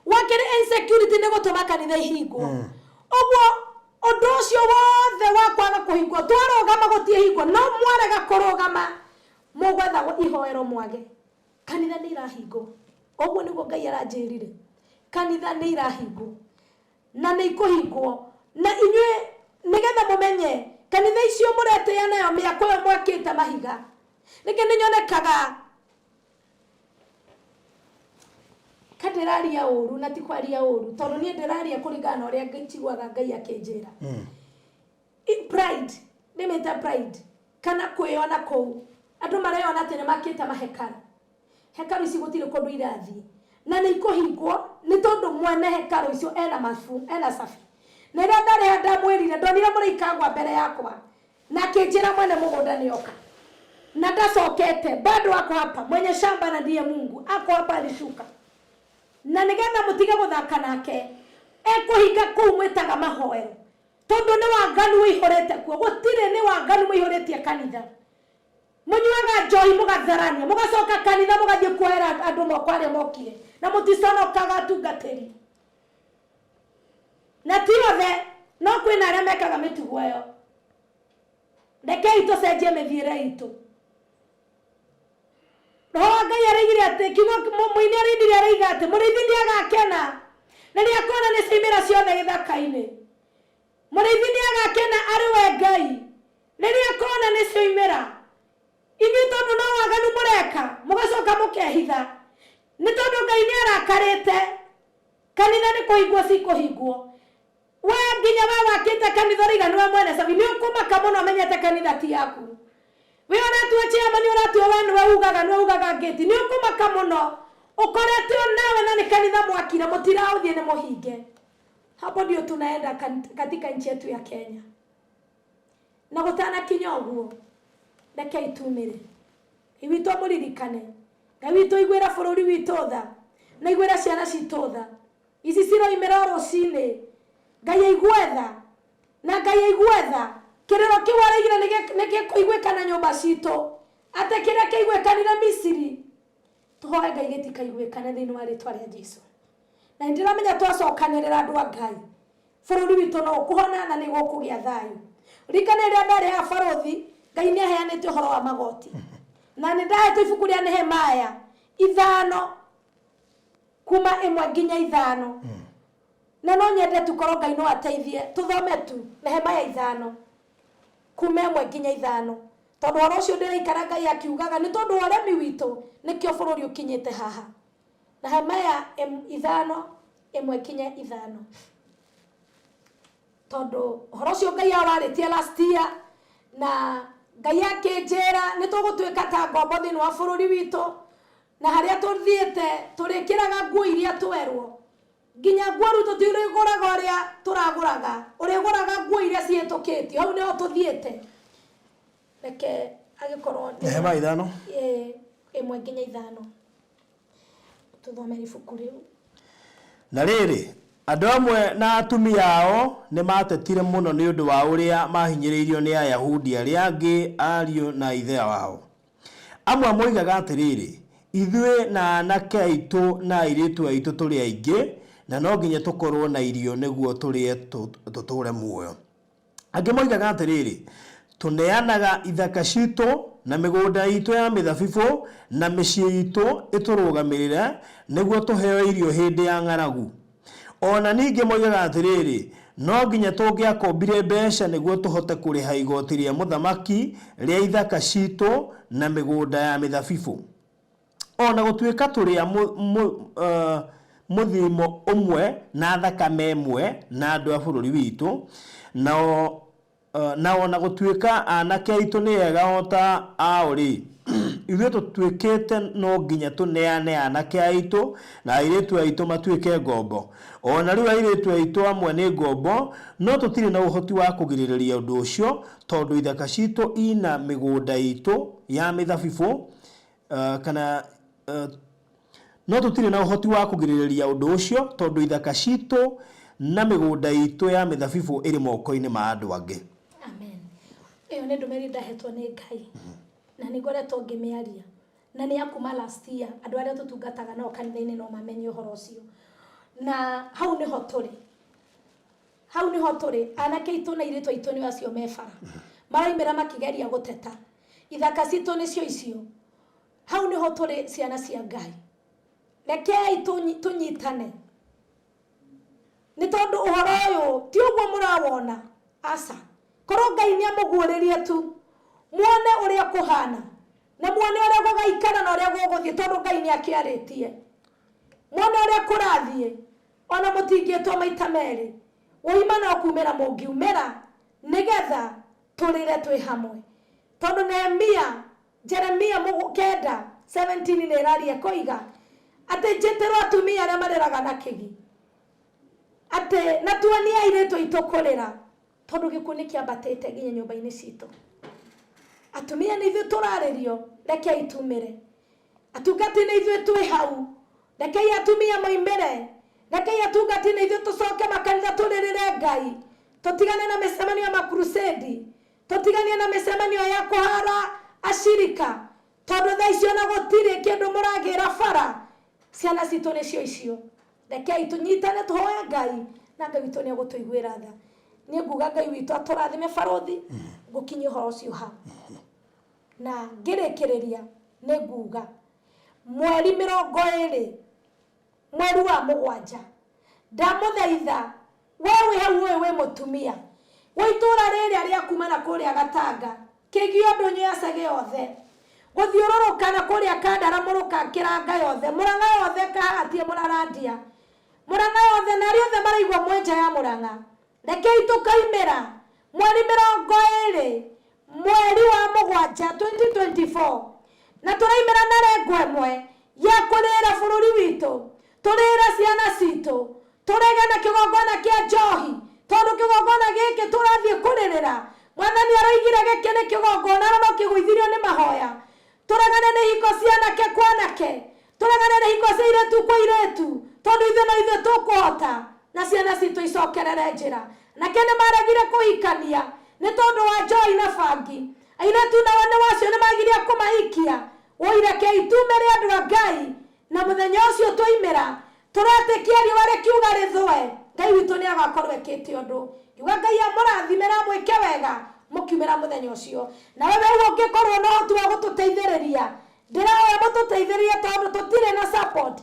Wa kerĩ insecurity nĩ gũtũma kanitha ihingwo. Ũguo ũndũ ũcio wothe wa kwaga kũhingwo, twarũgama gũtiĩhingwo, no mwarega kũrũgama mũgwetha ihoero mwage. Kanitha nĩ irahingwo. Ũguo nĩguo Ngai aranjĩrire. Kanitha nĩ irahingwo. Na nĩ ikũhingwo. Na inyuĩ nĩgetha mũmenye kanitha icio mũretĩĩa nayo mĩako ĩyo mwakĩte mahiga. Rĩngĩ nĩ nyonekaga ka ndĩraria ũru, na ti kwaria ũru, tondũ niĩ ndĩraria kũringana na ũrĩa njiguaga Ngai akĩnjĩra. Pride, ndĩmĩte pride, kana kwĩyona kũu. Andũ mareyona atĩ nĩ makĩte mahekaru. Hekaru ici gũtirĩ kũndũ irathiĩ. Na nĩ ikũhingwo nĩ tondũ mwene hekaru icio ena mabu, ena cabi. Na rĩrĩa ndarĩ haha ndamwĩrire, ndonire mũraika agwa mbere yakwa, na akĩnjĩra mwene mũgũnda nĩ oka. Na ndacokete, bado ako hapa, mwenye shamba na ndiye Mungu, ako hapa alishuka. Na nĩgetha mũtige gũthaka nake, ekũhinga kũu mwĩtaga mahoero. Tondũ nĩ waganu ũihũrĩte kuo, gũtirĩ nĩ waganu mũihũrĩtie kanitha. Mũnyuaga njohi mũgatharania, mũgacoka kanitha mũgathiĩ kuoera andũ moko arĩa mokire, na mũticonokaga atungatĩri. Na ti othe, no kwĩna arĩa mekaga mĩtugo ĩyo. Rekei tũcenjie mĩthiĩre itũ. Roho wa Ngai araigire atĩ, kiugo mũini arainire araiga atĩ, mũrĩithi nĩ agakena rĩrĩa akona nĩ ciaimĩra ciothe gĩthaka-inĩ. Mũrĩithi nĩ agakena arĩ we Ngai rĩrĩa akona nĩ cioimĩra. Inyuĩ tondũ no waganu mũreka, mũgacoka mũkehitha. Nĩ tondũ Ngai nĩ arakarĩte, kanitha nĩ kũhingwo cikũhingwo. We nginya we wakĩte kanitha ũraiga nĩwe mwene cabi, nĩ ũkũmaka mũno ũmenyete kanitha ti yaku. We ũratua chairman, ũratua we nĩwe ugaga, nĩwe ugaga ngĩti, nĩ ũkũmaka mũno ũkorete o nawe na nĩ kanitha mwakire, mũtiraũthiĩ nĩ mũhinge. Hapo ndio tunaenda katika nchi yetu ya Kenya. Na gũtanakinya ũguo, rekei tumĩre. Ngai witũ amũririkane. Ngai witũ aiguĩra bũrũri witũ tha, na aiguĩra ciana citũ tha. Ici ciroimĩra o rũcinĩ. Ngai aigue tha. Na Ngai aigue tha. Kĩrĩro kĩu araigire nĩ gĩkũiguĩka na nyũmba citũ. Atĩ kĩrĩa kĩaiguĩkanire Misiri, tũhoe Ngai gĩtikaiguĩkane thĩinĩ wa rĩtwa rĩa Jesu. Na nĩ ndĩramenya twacokanĩrĩra andũ a Ngai, bũrũri witũ no ũkũhona na nĩ gũkũgĩa thayũ. Ririkana rĩrĩa ndarĩ haha barũthi, Ngai nĩ aheanĩte ũhoro wa magoti. Na nĩ ndahetwo ibuku rĩa Nehemaya 5 kuma 1 nginya 5. Na no nyende tu korwo Ngai no ateithie tũthome tu Nehemaya 5 kuma 1 nginya 5. Tondũ ũhoro ũcio ndĩraikara Ngai akiugaga nĩ tondũ wa ũremi witũ nĩkĩo bũrũri ũkinyĩte haha. Nehemaya 5 1 nginya 5. Tondũ ũhoro ũcio Ngai awarĩtie last year, na Ngai akĩnjĩra nĩ tũgũtuĩka ta ngombo thĩinĩ wa bũrũri witũ, na harĩa tũthiĩte tũrĩkĩraga nguo iria twerwo. Nginya nguo rĩu tũtirĩgũraga ũrĩa tũragũraga, ũrĩgũraga nguo iria cihĩtũkĩtio, hau nĩho tũthiĩte. Reke agĩkorwo nĩ Nehemaya 5. 1 nginya 5. Tũthome ibuku rĩu. Na rĩrĩ, andũ amwe na atumia ao nĩ matetire mũno nĩ ũndũ wa ũrĩa mahinyĩrĩirio nĩ Ayahudi arĩa angĩ ariũ na ithe wao. Amwe moigaga atĩrĩrĩ, ithuĩ na anake aitũ na airĩtu aitũ tũrĩ aingĩ, na no nginya tũkorwo na irio nĩguo tũrĩe tũtũũre muoyo. Angĩ moigaga atĩrĩrĩ, tũneanaga ithaka citũ na mĩgũnda itũ ya mĩthabibũ na mĩciĩ itũ ĩtũrũgamĩrĩre nĩguo tũheo irio hĩndĩ ya ng'aragu. Ona ningĩ moigaga atĩrĩrĩ, no nginya tũngĩakombire mbeca nĩguo tũhote kũrĩha igoti rĩa mũthamaki rĩa ithaka citũ na mĩgũnda ya mĩthabibũ. Ona gũtuĩka tũrĩ a mũthimo ũmwe na thakame ĩmwe na andũ a bũrũri witũ, na ona gũtuĩka anake aitũ nĩ ega o ta ao rĩ, ithuĩ tũtuĩkĩte no nginya tũneane anake aitũ na airĩtu aitũ matuĩke ngombo. Ona rĩu airĩtu aitũ amwe nĩ ngombo, no tũtirĩ na ũhoti wa kũgirĩrĩria ũndũ ũcio tondũ ithaka citũ ina mĩgũnda itũ ya mĩthabibũ, kana no tũtirĩ na ũhoti wa kũgirĩrĩria ũndũ ũcio tondũ ithaka citũ na mĩgũnda itũ ya mĩthabibũ ĩrĩ moko-inĩ ma andũ angĩ. Amen. Ĩyo nĩ ndũmĩrĩri ndahetwo nĩ Ngai na nĩ ngoretwo ngĩmĩaria na nĩ ya kuma last year. Andũ arĩa tũtungataga nao kanitha-inĩ no mamenye ũhoro ũcio. Na hau nĩho tũrĩ. Hau nĩho tũrĩ. Anake aitũ na airĩtu aitũ nĩ acio me bara. Maraumĩra makĩgeria gũteta. Ithaka citũ nĩcio icio. Hau nĩho tũrĩ ciana cia Ngai. Rekei tũnyitane. Nĩ tondũ ũhoro ũyũ ti ũguo mũrawona. Aca. Korwo Ngai nĩ amũguũrĩrie tu. Muone ũrĩa kũhana. Na muone ũrĩa gũgaikara na ũrĩa gũgũthiĩ tondũ Ngai nĩ akĩarĩtie. Muone ũrĩa kũrathiĩ. Ona mũtingĩtwo maita merĩ. Ũima no kumĩra mũngiumĩra nĩgetha tũrĩre twĩ hamwe. Tondũ Nehemia, Jeremia 9:17 nĩ ĩraria koiga atĩ njĩtĩrwo atumia arĩa marĩraga na kĩgi. Atĩ na tuonie airĩtu aitũ kũrĩra tondũ gĩkuũ nĩ kĩambatĩte nginya nyũmba-inĩ citũ. Atumia nĩ ithuĩ tũrarĩrio, rekei tumĩre. Atungati nĩ ithuĩ twĩ hau, rekei atumia moimĩre. Rekei atungati nĩ ithuĩ tũcoke makanitha tũrĩrĩre Ngai. Tũtigane na mĩcemanio ya makrusedi, tũtiganie na mĩcemanio ya kũhara acirika, tondũ thaa icio ona gũtirĩ kĩndũ mũragĩra bara. Ciana citũ nĩcio icio. Rekei tũnyitane tũhoe Ngai na Ngai witũ nĩ egũtũiguĩra tha. Niĩ nguga Ngai witũ atũrathime barũthi, ngũkinyia ũhoro ũcio hau. Na ngĩrĩkĩrĩria nĩ nguga mweri 20 mweri wa 7 ndamũthaitha we wĩ hau ũyũ wĩ mũtumia wa itũũra rĩrĩa rĩa kuma na kũrĩa Gatanga kĩgio ndũnyũ ya Cege yothe gũthiũrũrũka na kũrĩa Kandara mũrũka kĩranga yothe Mũrang'a yothe Kahatia mũrarandia Mũrang'a yothe na arĩa othe maraigua mwĩ nja ya Mũrang'a rekei tũkaimĩra mweri 20 mweri wa 7 2024 na tũraimĩra na rengo ĩmwe ya kũrĩra bũrũri witũ tũrĩre ciana citũ Tũrege na kĩgongona kĩa njohi, tondũ kĩgongona gĩkĩ tũrathiĩ kũrĩrĩra, Mwathani aroigire gĩkĩ nĩ kĩgongona na no kĩgũithirio nĩ mahoya. Tũregane nĩ ihiko cia anake kwa anake, tũregane na ihiko cia airĩtu kwa airĩtu, tondũ ithuĩ no ithuĩ tũkũhota, na ciana citũ icokerere njĩra. Anake nĩ maregire kũhikania nĩ tondũ wa njohi na bangi. Airĩtu nao nĩ wacio nĩ magirie kũmahikia. Woi rekei tumĩre andũ a Ngai, na mũthenya ũcio twoimĩra, tũretĩkia riũa rĩkiuga rĩthũe, Ngai witũ nĩ agakorwo ekĩte ũndũ. Ngiuga Ngai amũrathime na amwĩke wega mũkiumĩra mũthenya ũcio. Nawe we ũngĩkorwo na ũhoti wa gũtũteithĩrĩria, ndĩrahoya mũtũteithĩrĩrie tondũ tũtirĩ na support.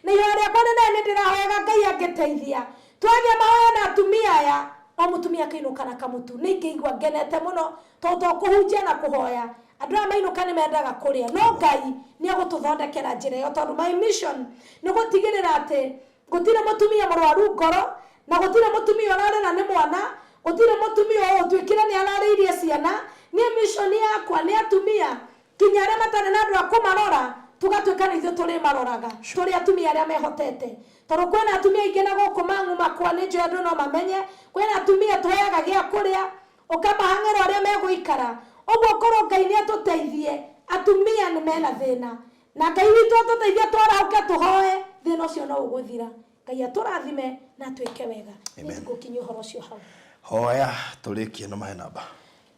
Na ihoya rĩakwa rĩnene nĩ ndĩrahoyaga Ngai angĩteithia twagĩa mahoya na atumia aya, o mũtumia akainũka na kamũtu, nĩ ingĩigua ngenete mũno tondũ to kũhunjia na kũhoya. Andũ aya mainũka nĩ mendaga kũrĩa, no Ngai nĩ egũtũthondekera njĩra ĩyo tondũ my mission nĩ gũtigĩrĩra atĩ gũtirĩ mũtumia mũrwaru ngoro, na gũtirĩ mũtumia ũrarĩra nĩ mwana, gũtirĩ mũtumia ũtuĩkire nĩ ararĩirie ciana. Niĩ mission yakwa nĩ atumia kinya arĩa matarĩ na andũ a kũmarora, tũgatuĩka nĩ ithuĩ tũrĩmaroraga, tũrĩ atumia arĩa mehotete. Tondũ kwĩna atumia aingĩ na gũkũ mang'u makwa nĩ njũĩ andũ no mamenye, kwĩna atumia tũheaga gĩa kũrĩa, ũkamahang'ĩra ũrĩa megũikara. Ũguo korwo Ngai nĩ atũteithie, atumia nĩ mena thĩna. Na Ngai witũ atũteithie twarahũke tũhoe, thĩna ũcio no ũgũthira. Ngai atũrathime na atwĩke wega. Amen. Nĩ ngũkinyia ũhoro ũcio hau. Hoya tũrĩkie na mahe namba.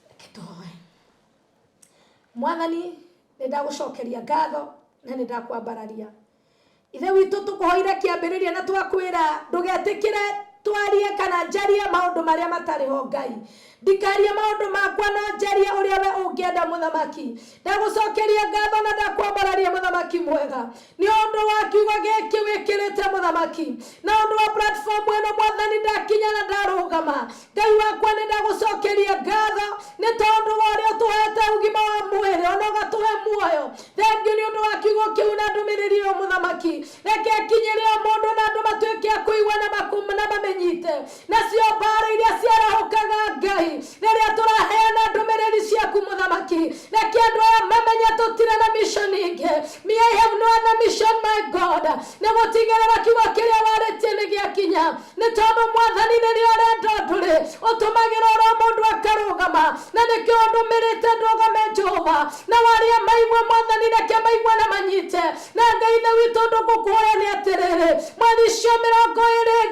Reke tũhoe. Mwathani, nĩ ndagũcokeria ngatho na nĩ ndakwambararia. Ithe witũ tũkũhoire kĩambĩrĩria na twakwĩra ndũgetĩkĩre twarie kana njarie maũndũ marĩa matarĩ ho Ngai. Ndikarie maũndũ makwa no njarie ũrĩa we ũngĩenda mũthamaki. Ndagũcokeria ngatho na ndakwambararia mũthamaki mwega nĩ ũndũ wa kiugo gĩkĩ wĩkĩrĩte mũthamaki, na ũndũ wa platform ĩno mwathani ndakinya na ndarũgama. Ngai wakwa nĩ ndagũcokeria ngatho nĩ tondũ wa ũrĩa ũtũhete ũgima wa mwĩrĩ ona ũgatũhe muoyo. Thengiũ nĩ ũndũ wa kiugo kĩu na ndũmĩrĩri ĩyo mũthamaki. Reke ĩkinyĩre o mũndũ na andũ matuĩke a kũigua na na mamĩnyite. Nacio mbara iria ciarahũkaga Ngai rĩrĩa tũraheana ndũmĩrĩri ciaku mũthamaki, reke andũ aya mamenye tũtirĩ na mission ĩngĩ. Me I have no other mission my God, nĩ gũtigĩrĩra kiugo kĩrĩa warĩtie nĩ gĩakinya. Nĩ tondũ mwathani rĩrĩa ũrenda ũndũ-rĩ, ũtũmagĩra oro mũndũ akarũgama, na nĩkĩo ũndũmĩrĩte ndũgame Jehova. Na warĩa maigua mwathani, reke maigue na manyite. Na Ngai ithe witũ ũndũ ngũkũhoya nĩ atĩrĩrĩ, mweri icio 20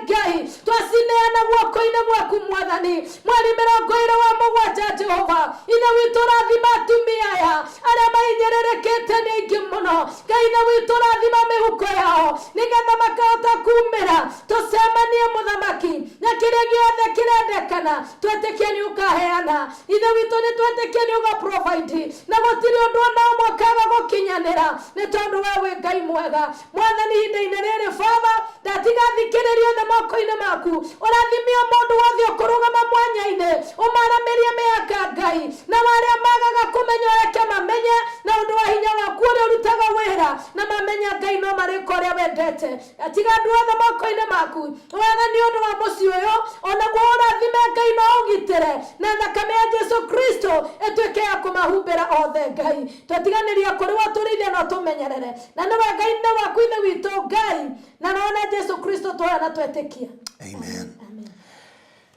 Ngai twacineana guoko-inĩ gwaku mwathani. Mweri 27 Jehova ithe witũ rathima atumia aya arĩa mahinyĩrĩrĩkĩte nĩ aingĩ mũno. Ngai ithe witũ rathima mĩhuko yao nĩgetha makahota kumĩra tũcemanie mũthamaki na kĩrĩa gĩothe kĩrendekana twetĩkie nĩ ũkaheana. Ithe witũ nĩ twetĩkie nĩ ũga provide na gũtirĩ ũndũ ona ũmwe ũkaga gũkinyanĩra nĩ tondũ we wĩ Ngai mwega. Mwathani ihinda-inĩ rĩrĩ Baba ndatiga thikĩrĩrio othe moko-inĩ maku, ũrathime o mũndũ wothe ũkũrũgama mwanya-inĩ, ũmaramĩrie mĩhaka Ngai, na arĩa magaga kũmenya ũreke mamenye na ũndũ wa hinya waku ũrĩa ũrutaga wĩra, na mamenya Ngai no marĩka ũrĩa wendete. Tiga andũ othe moko-inĩ maku, wega nĩ ũndũ wa mũciĩ ũyũ, onaguo ũrathime Ngai na ũgitĩre, na thakame ya Jesu Kristo ĩtuĩke ya kũmahumbĩra othe Ngai. Twatiganĩria kũrĩ we ũtũrĩithie na ũtũmenyerere, na nĩwe Ngai nĩ waku ithe witũ Ngai, na nona Jesu Kristo twoya na twetĩkia. Amen. Amen.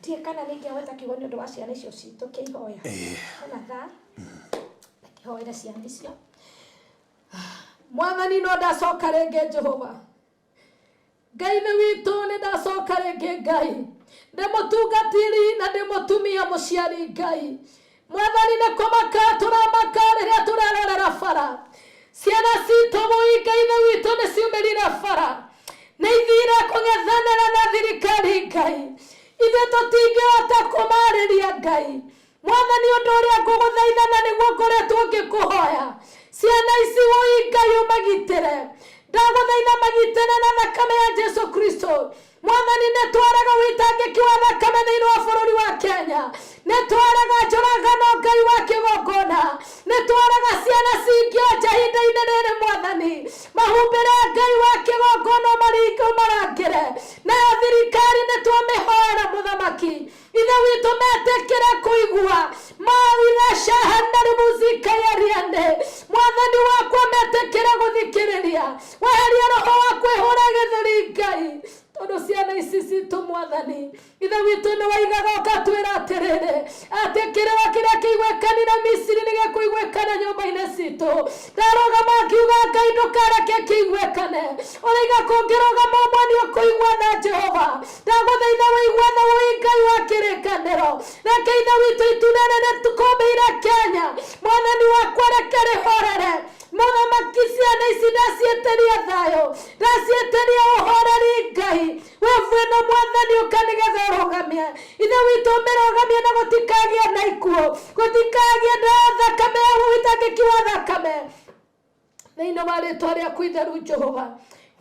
Ndiĩ kana nĩ ingĩahota kiugo nĩ ũndũ wa ciana icio citũ kĩihoya. Ona thaa kĩhoere ciana icio. Mwathani no ndacoka rĩngĩ Jehova. Ngai nĩ witũ nĩ ndacoka rĩngĩ Ngai. Ndĩ mũtungatĩri na ndĩ mũtumia mũciari Ngai. Mwathani nĩ kũmaka tũramaka rĩrĩa tũrerorera bara. Ciana citũ wũi Ngai nĩ witũ nĩ ciumĩrire bara. Nĩ ithire kũng'ethanĩra na thirikari Ngai. Ithuĩ tũtingĩhota kũmarĩria Ngai. Mwathani ũndũ ũrĩa ngũgũthaitha na nĩguo ngoretwo ngĩkũhoya, ciana ici wũi Ngai ũmagitĩre. Ndagũthaitha magitĩre na thakame ya Jesu Kristo. Mwathani nĩ twaraga wĩitangĩki wa thakame thĩinĩ wa bũrũri wa Kenya. Nĩ twaraga njũragano Ngai wa kĩgongona. Nĩ twaraga ciana cingĩonja ihinda-inĩ rĩrĩ Mwathani. Mahumbĩre Ngai wa kĩgongona ũmarangĩre. Nayo thirikari nĩ twamĩhoera mũthamaki. Ithe witũ metĩkĩre kũigua mawira shahanari muzika ya riande. Mwathani wakwa metĩkĩre gũthikĩrĩria. Weheria roho wa kwĩhũra gĩthũri Ngai. Tondũ ciana ici citũ Mwathani Ithe witũ nĩ waigaga ũgatwĩra atĩrĩrĩ, atĩ kĩrĩra kĩrĩa kĩiguĩkanire Misiri nĩ gĩkũiguĩkana nyũmba-inĩ citũ. Ndarũgama ngiuga, Ngai ndũkareke kĩiguĩkane. Ũroiga kũngĩrũgama ũmwe nĩ ũkũigua tha. Jehova, ndagũthaitha wĩigue tha, wĩ Ngai wa kĩrĩkanĩro. Reke Ithe witũ itu rĩrĩ rĩtũkũmbĩire Kenya. Mwathani wakwa, reke rĩhorere. Mũthamaki, ciana ici ndaciĩtĩria thayũ, ndaciĩtĩria ũhoreri. Ngai wevu ĩno, Mwathani, ũka nĩgetha ũrũgamie. Ithe witũ, mĩrũgamie na gũtikagĩe na ikuũ, gũtikagĩe na thakame ya ũitangĩki wa thakame, thĩinĩ wa rĩtwa rĩaku itheru. Jehova,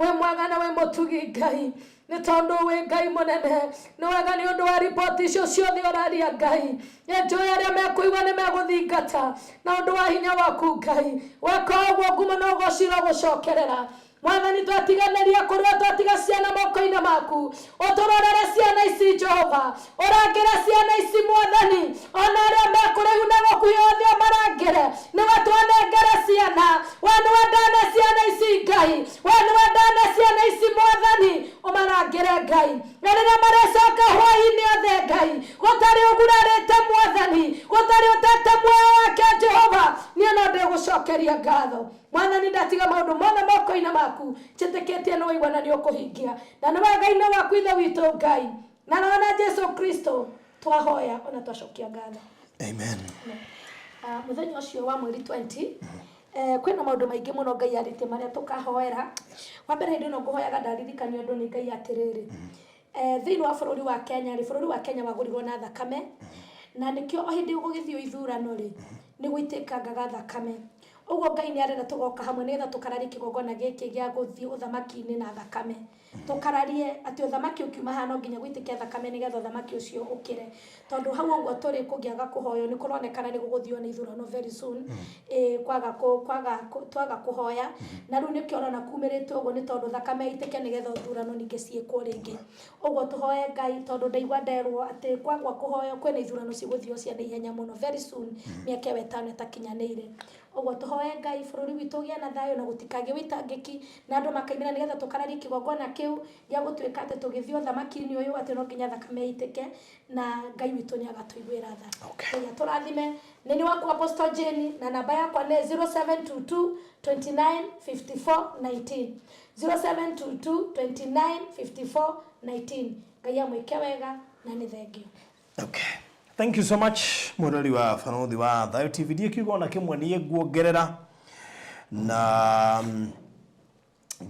wĩ mwega na wĩ mũtugi. Ngai, nĩ tondũ wĩ Ngai mũnene, nĩ wega nĩ ũndũ wa riboti icio ciothe ũraria. Ngai, nĩ njũĩ arĩa mekũigua nĩ megũthingata na ũndũ wa hinya waku. Ngai, weka ũguo, ngumo na ũgocirwo gũcokerera. Mwathani, twatiganĩria kũrĩa twatiga ciana moko-inĩ maku, ũtũrorere ciana ici. Jehova, ũrangĩre ciana ici. Mwathani, ona arĩa mekũraihu na gũkuhĩ, othe ũmarangĩre. Nĩwe twanengere ciana, we nĩwe ndane ciana ici. Ngai, we nĩwe ndane ciana ici. Mwathani, ũmarangĩre, Ngai, na rĩrĩa marecoka hwaĩ-inĩ othe, Ngai, gũtarĩ ũgurarĩte. Mwathani, gũtarĩ ũtete muoyo wake. Jehova, niĩ no ndĩgũcokeria ngatho. Mwathani, ndatiga maũndũ mothe moko-inĩ maku, njĩtĩkĩtie nĩ waigua na nĩ ũkũhingia, na nĩ wega-inĩ waku, Ithe witũ Ngai, na rona Jesu Kristo twahoya ona twacokia ngatho. Amen. Mũthenya ũcio wa mweri 20, kwĩna maũndũ maingĩ mũno Ngai arĩtie marĩa tũkahoera. Wa mbere, hĩndĩ ĩno ngũhoyaga, ndaririkanio ũndũ nĩ Ngai atĩrĩrĩ, thĩinĩ wa bũrũri wa Kenya rĩ, bũrũri wa Kenya wagũrirwo na thakame, na nĩkĩo o hĩndĩ gũgĩthiĩ ithurano rĩ, nĩ gũitĩkangaga thakame. Ũguo Ngai nĩ arenda tũgoka hamwe nĩgetha tũkararie kĩgongona gĩkĩ gĩa gũthiĩ ũthamaki-inĩ na thakame, tũkararie atĩ ũthamaki ũkiuma haha no nginya gwĩtĩkia thakame nĩgetha ũthamaki ũcio ũkĩre, tondũ hau ũguo tũrĩ kũngĩaga kũhoywo, nĩ kũronekana nĩ gũgũthio nĩ ithurano very soon, kwaga kwaga twaga kũhoya. Na rĩu nĩkĩo ũrona kumĩrĩte ũguo, nĩ tondũ thakame ĩitĩke nĩgetha ithurano ningĩ ciĩkwo rĩngĩ. Ũguo tũhoe Ngai, tondũ ndaigua nderwo atĩ kwagwa kũhoywo, kwĩna ithurano cigũthio cia naihenya mũno, very soon, mĩaka ĩyo 5 ĩtakinyanĩire. Ũguo tũhoe Ngai bũrũri witũ ũgĩe na thayũ na gũtikagĩe ũitangĩki na andũ makaimĩra, nĩgetha tũkararie kĩgongona kĩu gĩa gũtuĩka atĩ tũgĩthiĩ ũthamaki-inĩ ũyũ, atĩ no nginya thakame ĩitĩke, na Ngai witũ nĩ agatũiguĩra tha. Ngai atũrathime. Nĩ nĩ waku Apostle Jane, na namba yakwa nĩ 0722 29 54 19, 0722 29 54 19. Ngai amwĩke wega na nĩ thengio. Okay. Thank you so much, mwĩrori wa Barũthi wa Thayo TV. Ndiĩ kiugo ona kĩmwe niĩ nguongerera na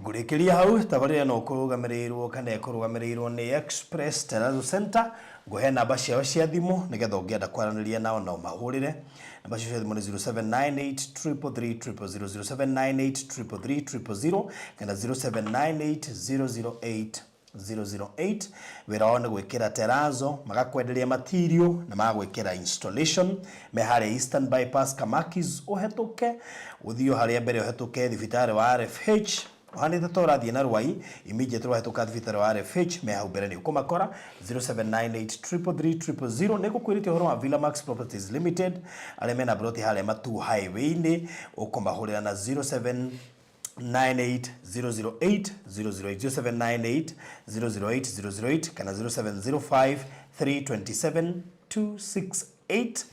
ngũrĩkĩria hau. Tabarĩra ĩno kũrũgamĩrĩirwo kana ĩkũrũgamĩrĩirwo nĩ Express Terrazzo Center. Ngũhe namba ciao cia thimũ nĩgetha ũngĩenda kwaranĩria nao no mahũrĩre. Namba cio cia thimũ nĩ 0798 333 000, 0798 333 000 kana 0798 008 008. Wĩra wao nĩ gwĩkĩra terrazzo, magakwenderia material na magagwĩkĩra installation. Me harĩa Eastern Bypass, Kamakis, ũhetũke ũthiĩ o harĩa mbere, ũhetũke thibitarĩ wa RFH, ũhanĩte ta ũrathiĩ na Rwai, immediately wahĩtũka thibitarĩ wa RFH, me hau mbere nĩ ũkũmakora, 0798 333 000. Nĩ ngũkwĩrĩte ũhoro wa Villa Max Properties Limited, arĩa mena broti harĩa Matuu Highway-inĩ. Ũkũmahũrĩra na 07 98008 008, 0798 008 008 kana 0705 327 268.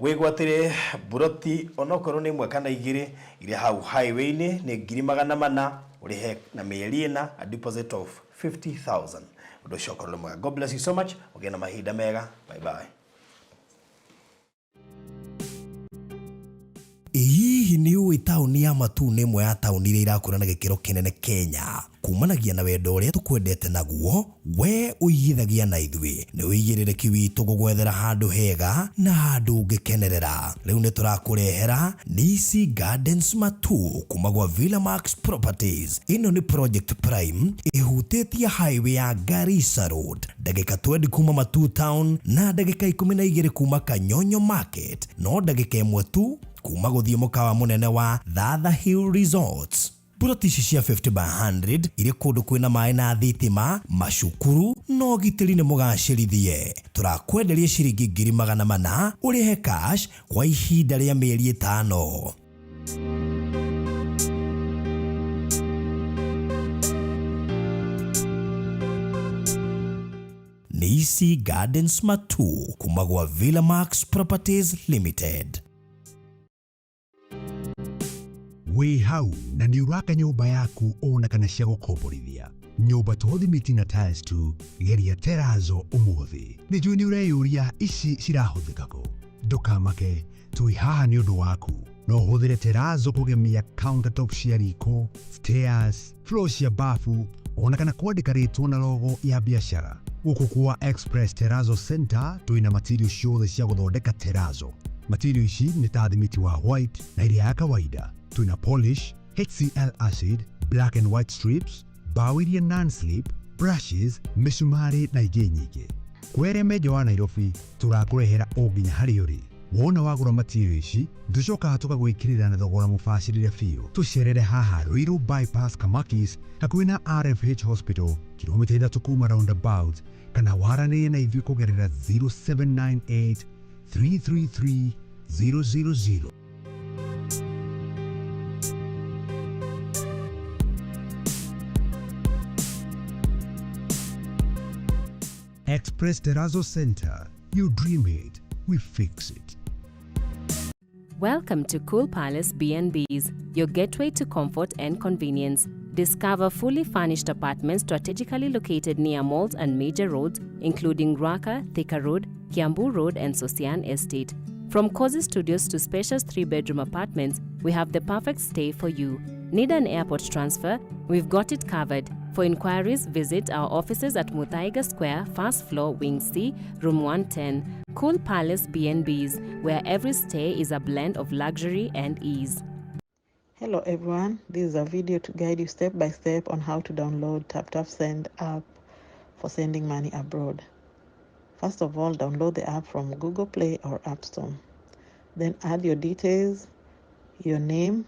Wĩgwatĩre buroti onokorwo nĩ ĩmwe kana igĩrĩ iria hau highway-inĩ. Nĩ 400,000, ũrĩhe na mĩeri 4, a deposit of 50,000. Ũndũ ũcio ũkorwo nĩ mwega. God bless you so much. Ũgĩe na mahinda mega. Bye bye. Ĩ hihi nĩ ũĩ taũni ya Matuu nĩ ĩmwe ya taũni iria irakũra na gĩkĩro kĩnene Kenya? Kumanagia na wendo ũrĩa tũkwendete naguo, we ũigithagia na ithuĩ. Nĩ ũigĩrĩrĩki witũ gũgwethera handũ hega na handũ ũngĩkenerera. Rĩu nĩ tũrakũrehera Nisi Gardens Matuu kuma gwa Villa Max Properties. Ĩno nĩ project prime ĩhutĩtie highway ya Garissa Road, ndagĩka 20 kuma Matuu Town na ndagĩka 12 kuma Kanyonyo Market, no ndagĩka 1 tu kuma gũthiĩ mũkawa mũnene wa Thatha Hill Resorts. Buroti ici cia 50 by 100 irĩ kũndũ kwĩna maĩ na thitima, macukuru na ũgitĩri nĩ mũgacĩrithie. Tũrakwenderia ciringi 400,000, ũrĩhe cash kwa ihinda rĩa mĩeri 5. Daisy Gardens Matu kuma gwa Villa Max Properties Limited. Wĩ hau na nĩ ũraka nyũmba yaku ona kana cia gũkomborithia. Nyũmba to thimiti na tiles tu, geria terazo ũmũthĩ. Nĩ njũĩ nĩ ũreyũria ici cirahũthĩka kũ. Ndũkamake, twĩ haha nĩ ũndũ waku. No ũhũthĩre terazo kũgemia countertop cia riko, stairs, floor cia bafu, ona kana kwandĩka rĩtwa na logo ya biacara. Gũkũ kwa Express Terrazzo Center twĩna material ciothe cia gũthondeka terazo. Material ici nĩ ta thimiti wa white na iria ya kawaida. Twĩna polish, HCl acid, black and white strips, mbaũ iria non-slip, brushes, mĩcumarĩ na ingĩ nyingĩ. Kwere menjo wa Nairobi tũrakũrehera o nginya harĩa ũrĩ. Wona wagũra material ici, tũcokaga tũgagwĩkĩrĩra na thogora mũbacĩrĩre biũ. Tũcerere haha Ruiru Bypass Kamakis hakuhĩ na RFH Hospital, kilomita 3 kuma roundabout, kana waranĩrie na ithuĩ kũgerera 0798 333 000. Express Terrazzo Center. You dream it, we fix it. Welcome to Cool Palace B&Bs, your gateway to comfort and convenience. Discover fully furnished apartments strategically located near malls and major roads, including Ruaka, Thika Road, Kiambu Road, and Sosian Estate. From cozy studios to spacious 3-bedroom apartments, we have the perfect stay for you. Need an airport transfer? We've got it covered. For inquiries, visit our offices at Muthaiga Square, first floor, Wing C, Room 110. Cool Palace B&Bs, where every stay is a blend of luxury and ease. Hello everyone, this is a video to guide you step by step on how to download TapTapSend app for sending money abroad. First of all, download the app from Google Play or App Store. Then add your details, your name,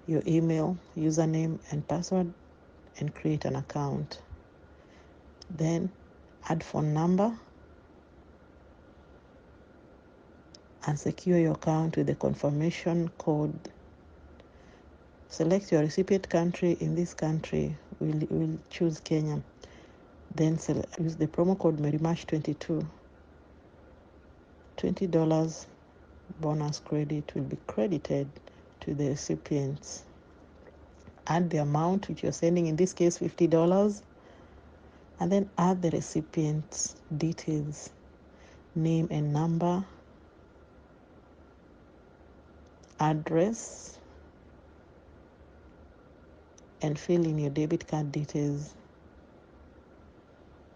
your email, username and password, and create an account. Then add phone number and secure your account with the confirmation code. Select your recipient country. In this country, we'll choose Kenya. Then use the promo code MaryMash22. $20 bonus credit will be credited to the recipients. Add the amount which you're sending, in this case $50, and then add the recipient's details, name and number, address, and fill in your debit card details.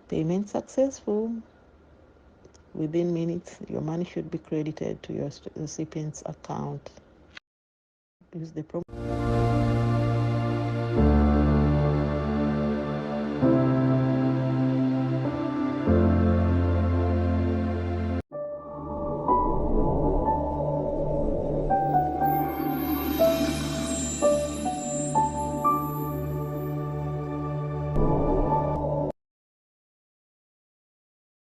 Payment successful. Within minutes, your money should be credited to your recipient's account. Use the promo.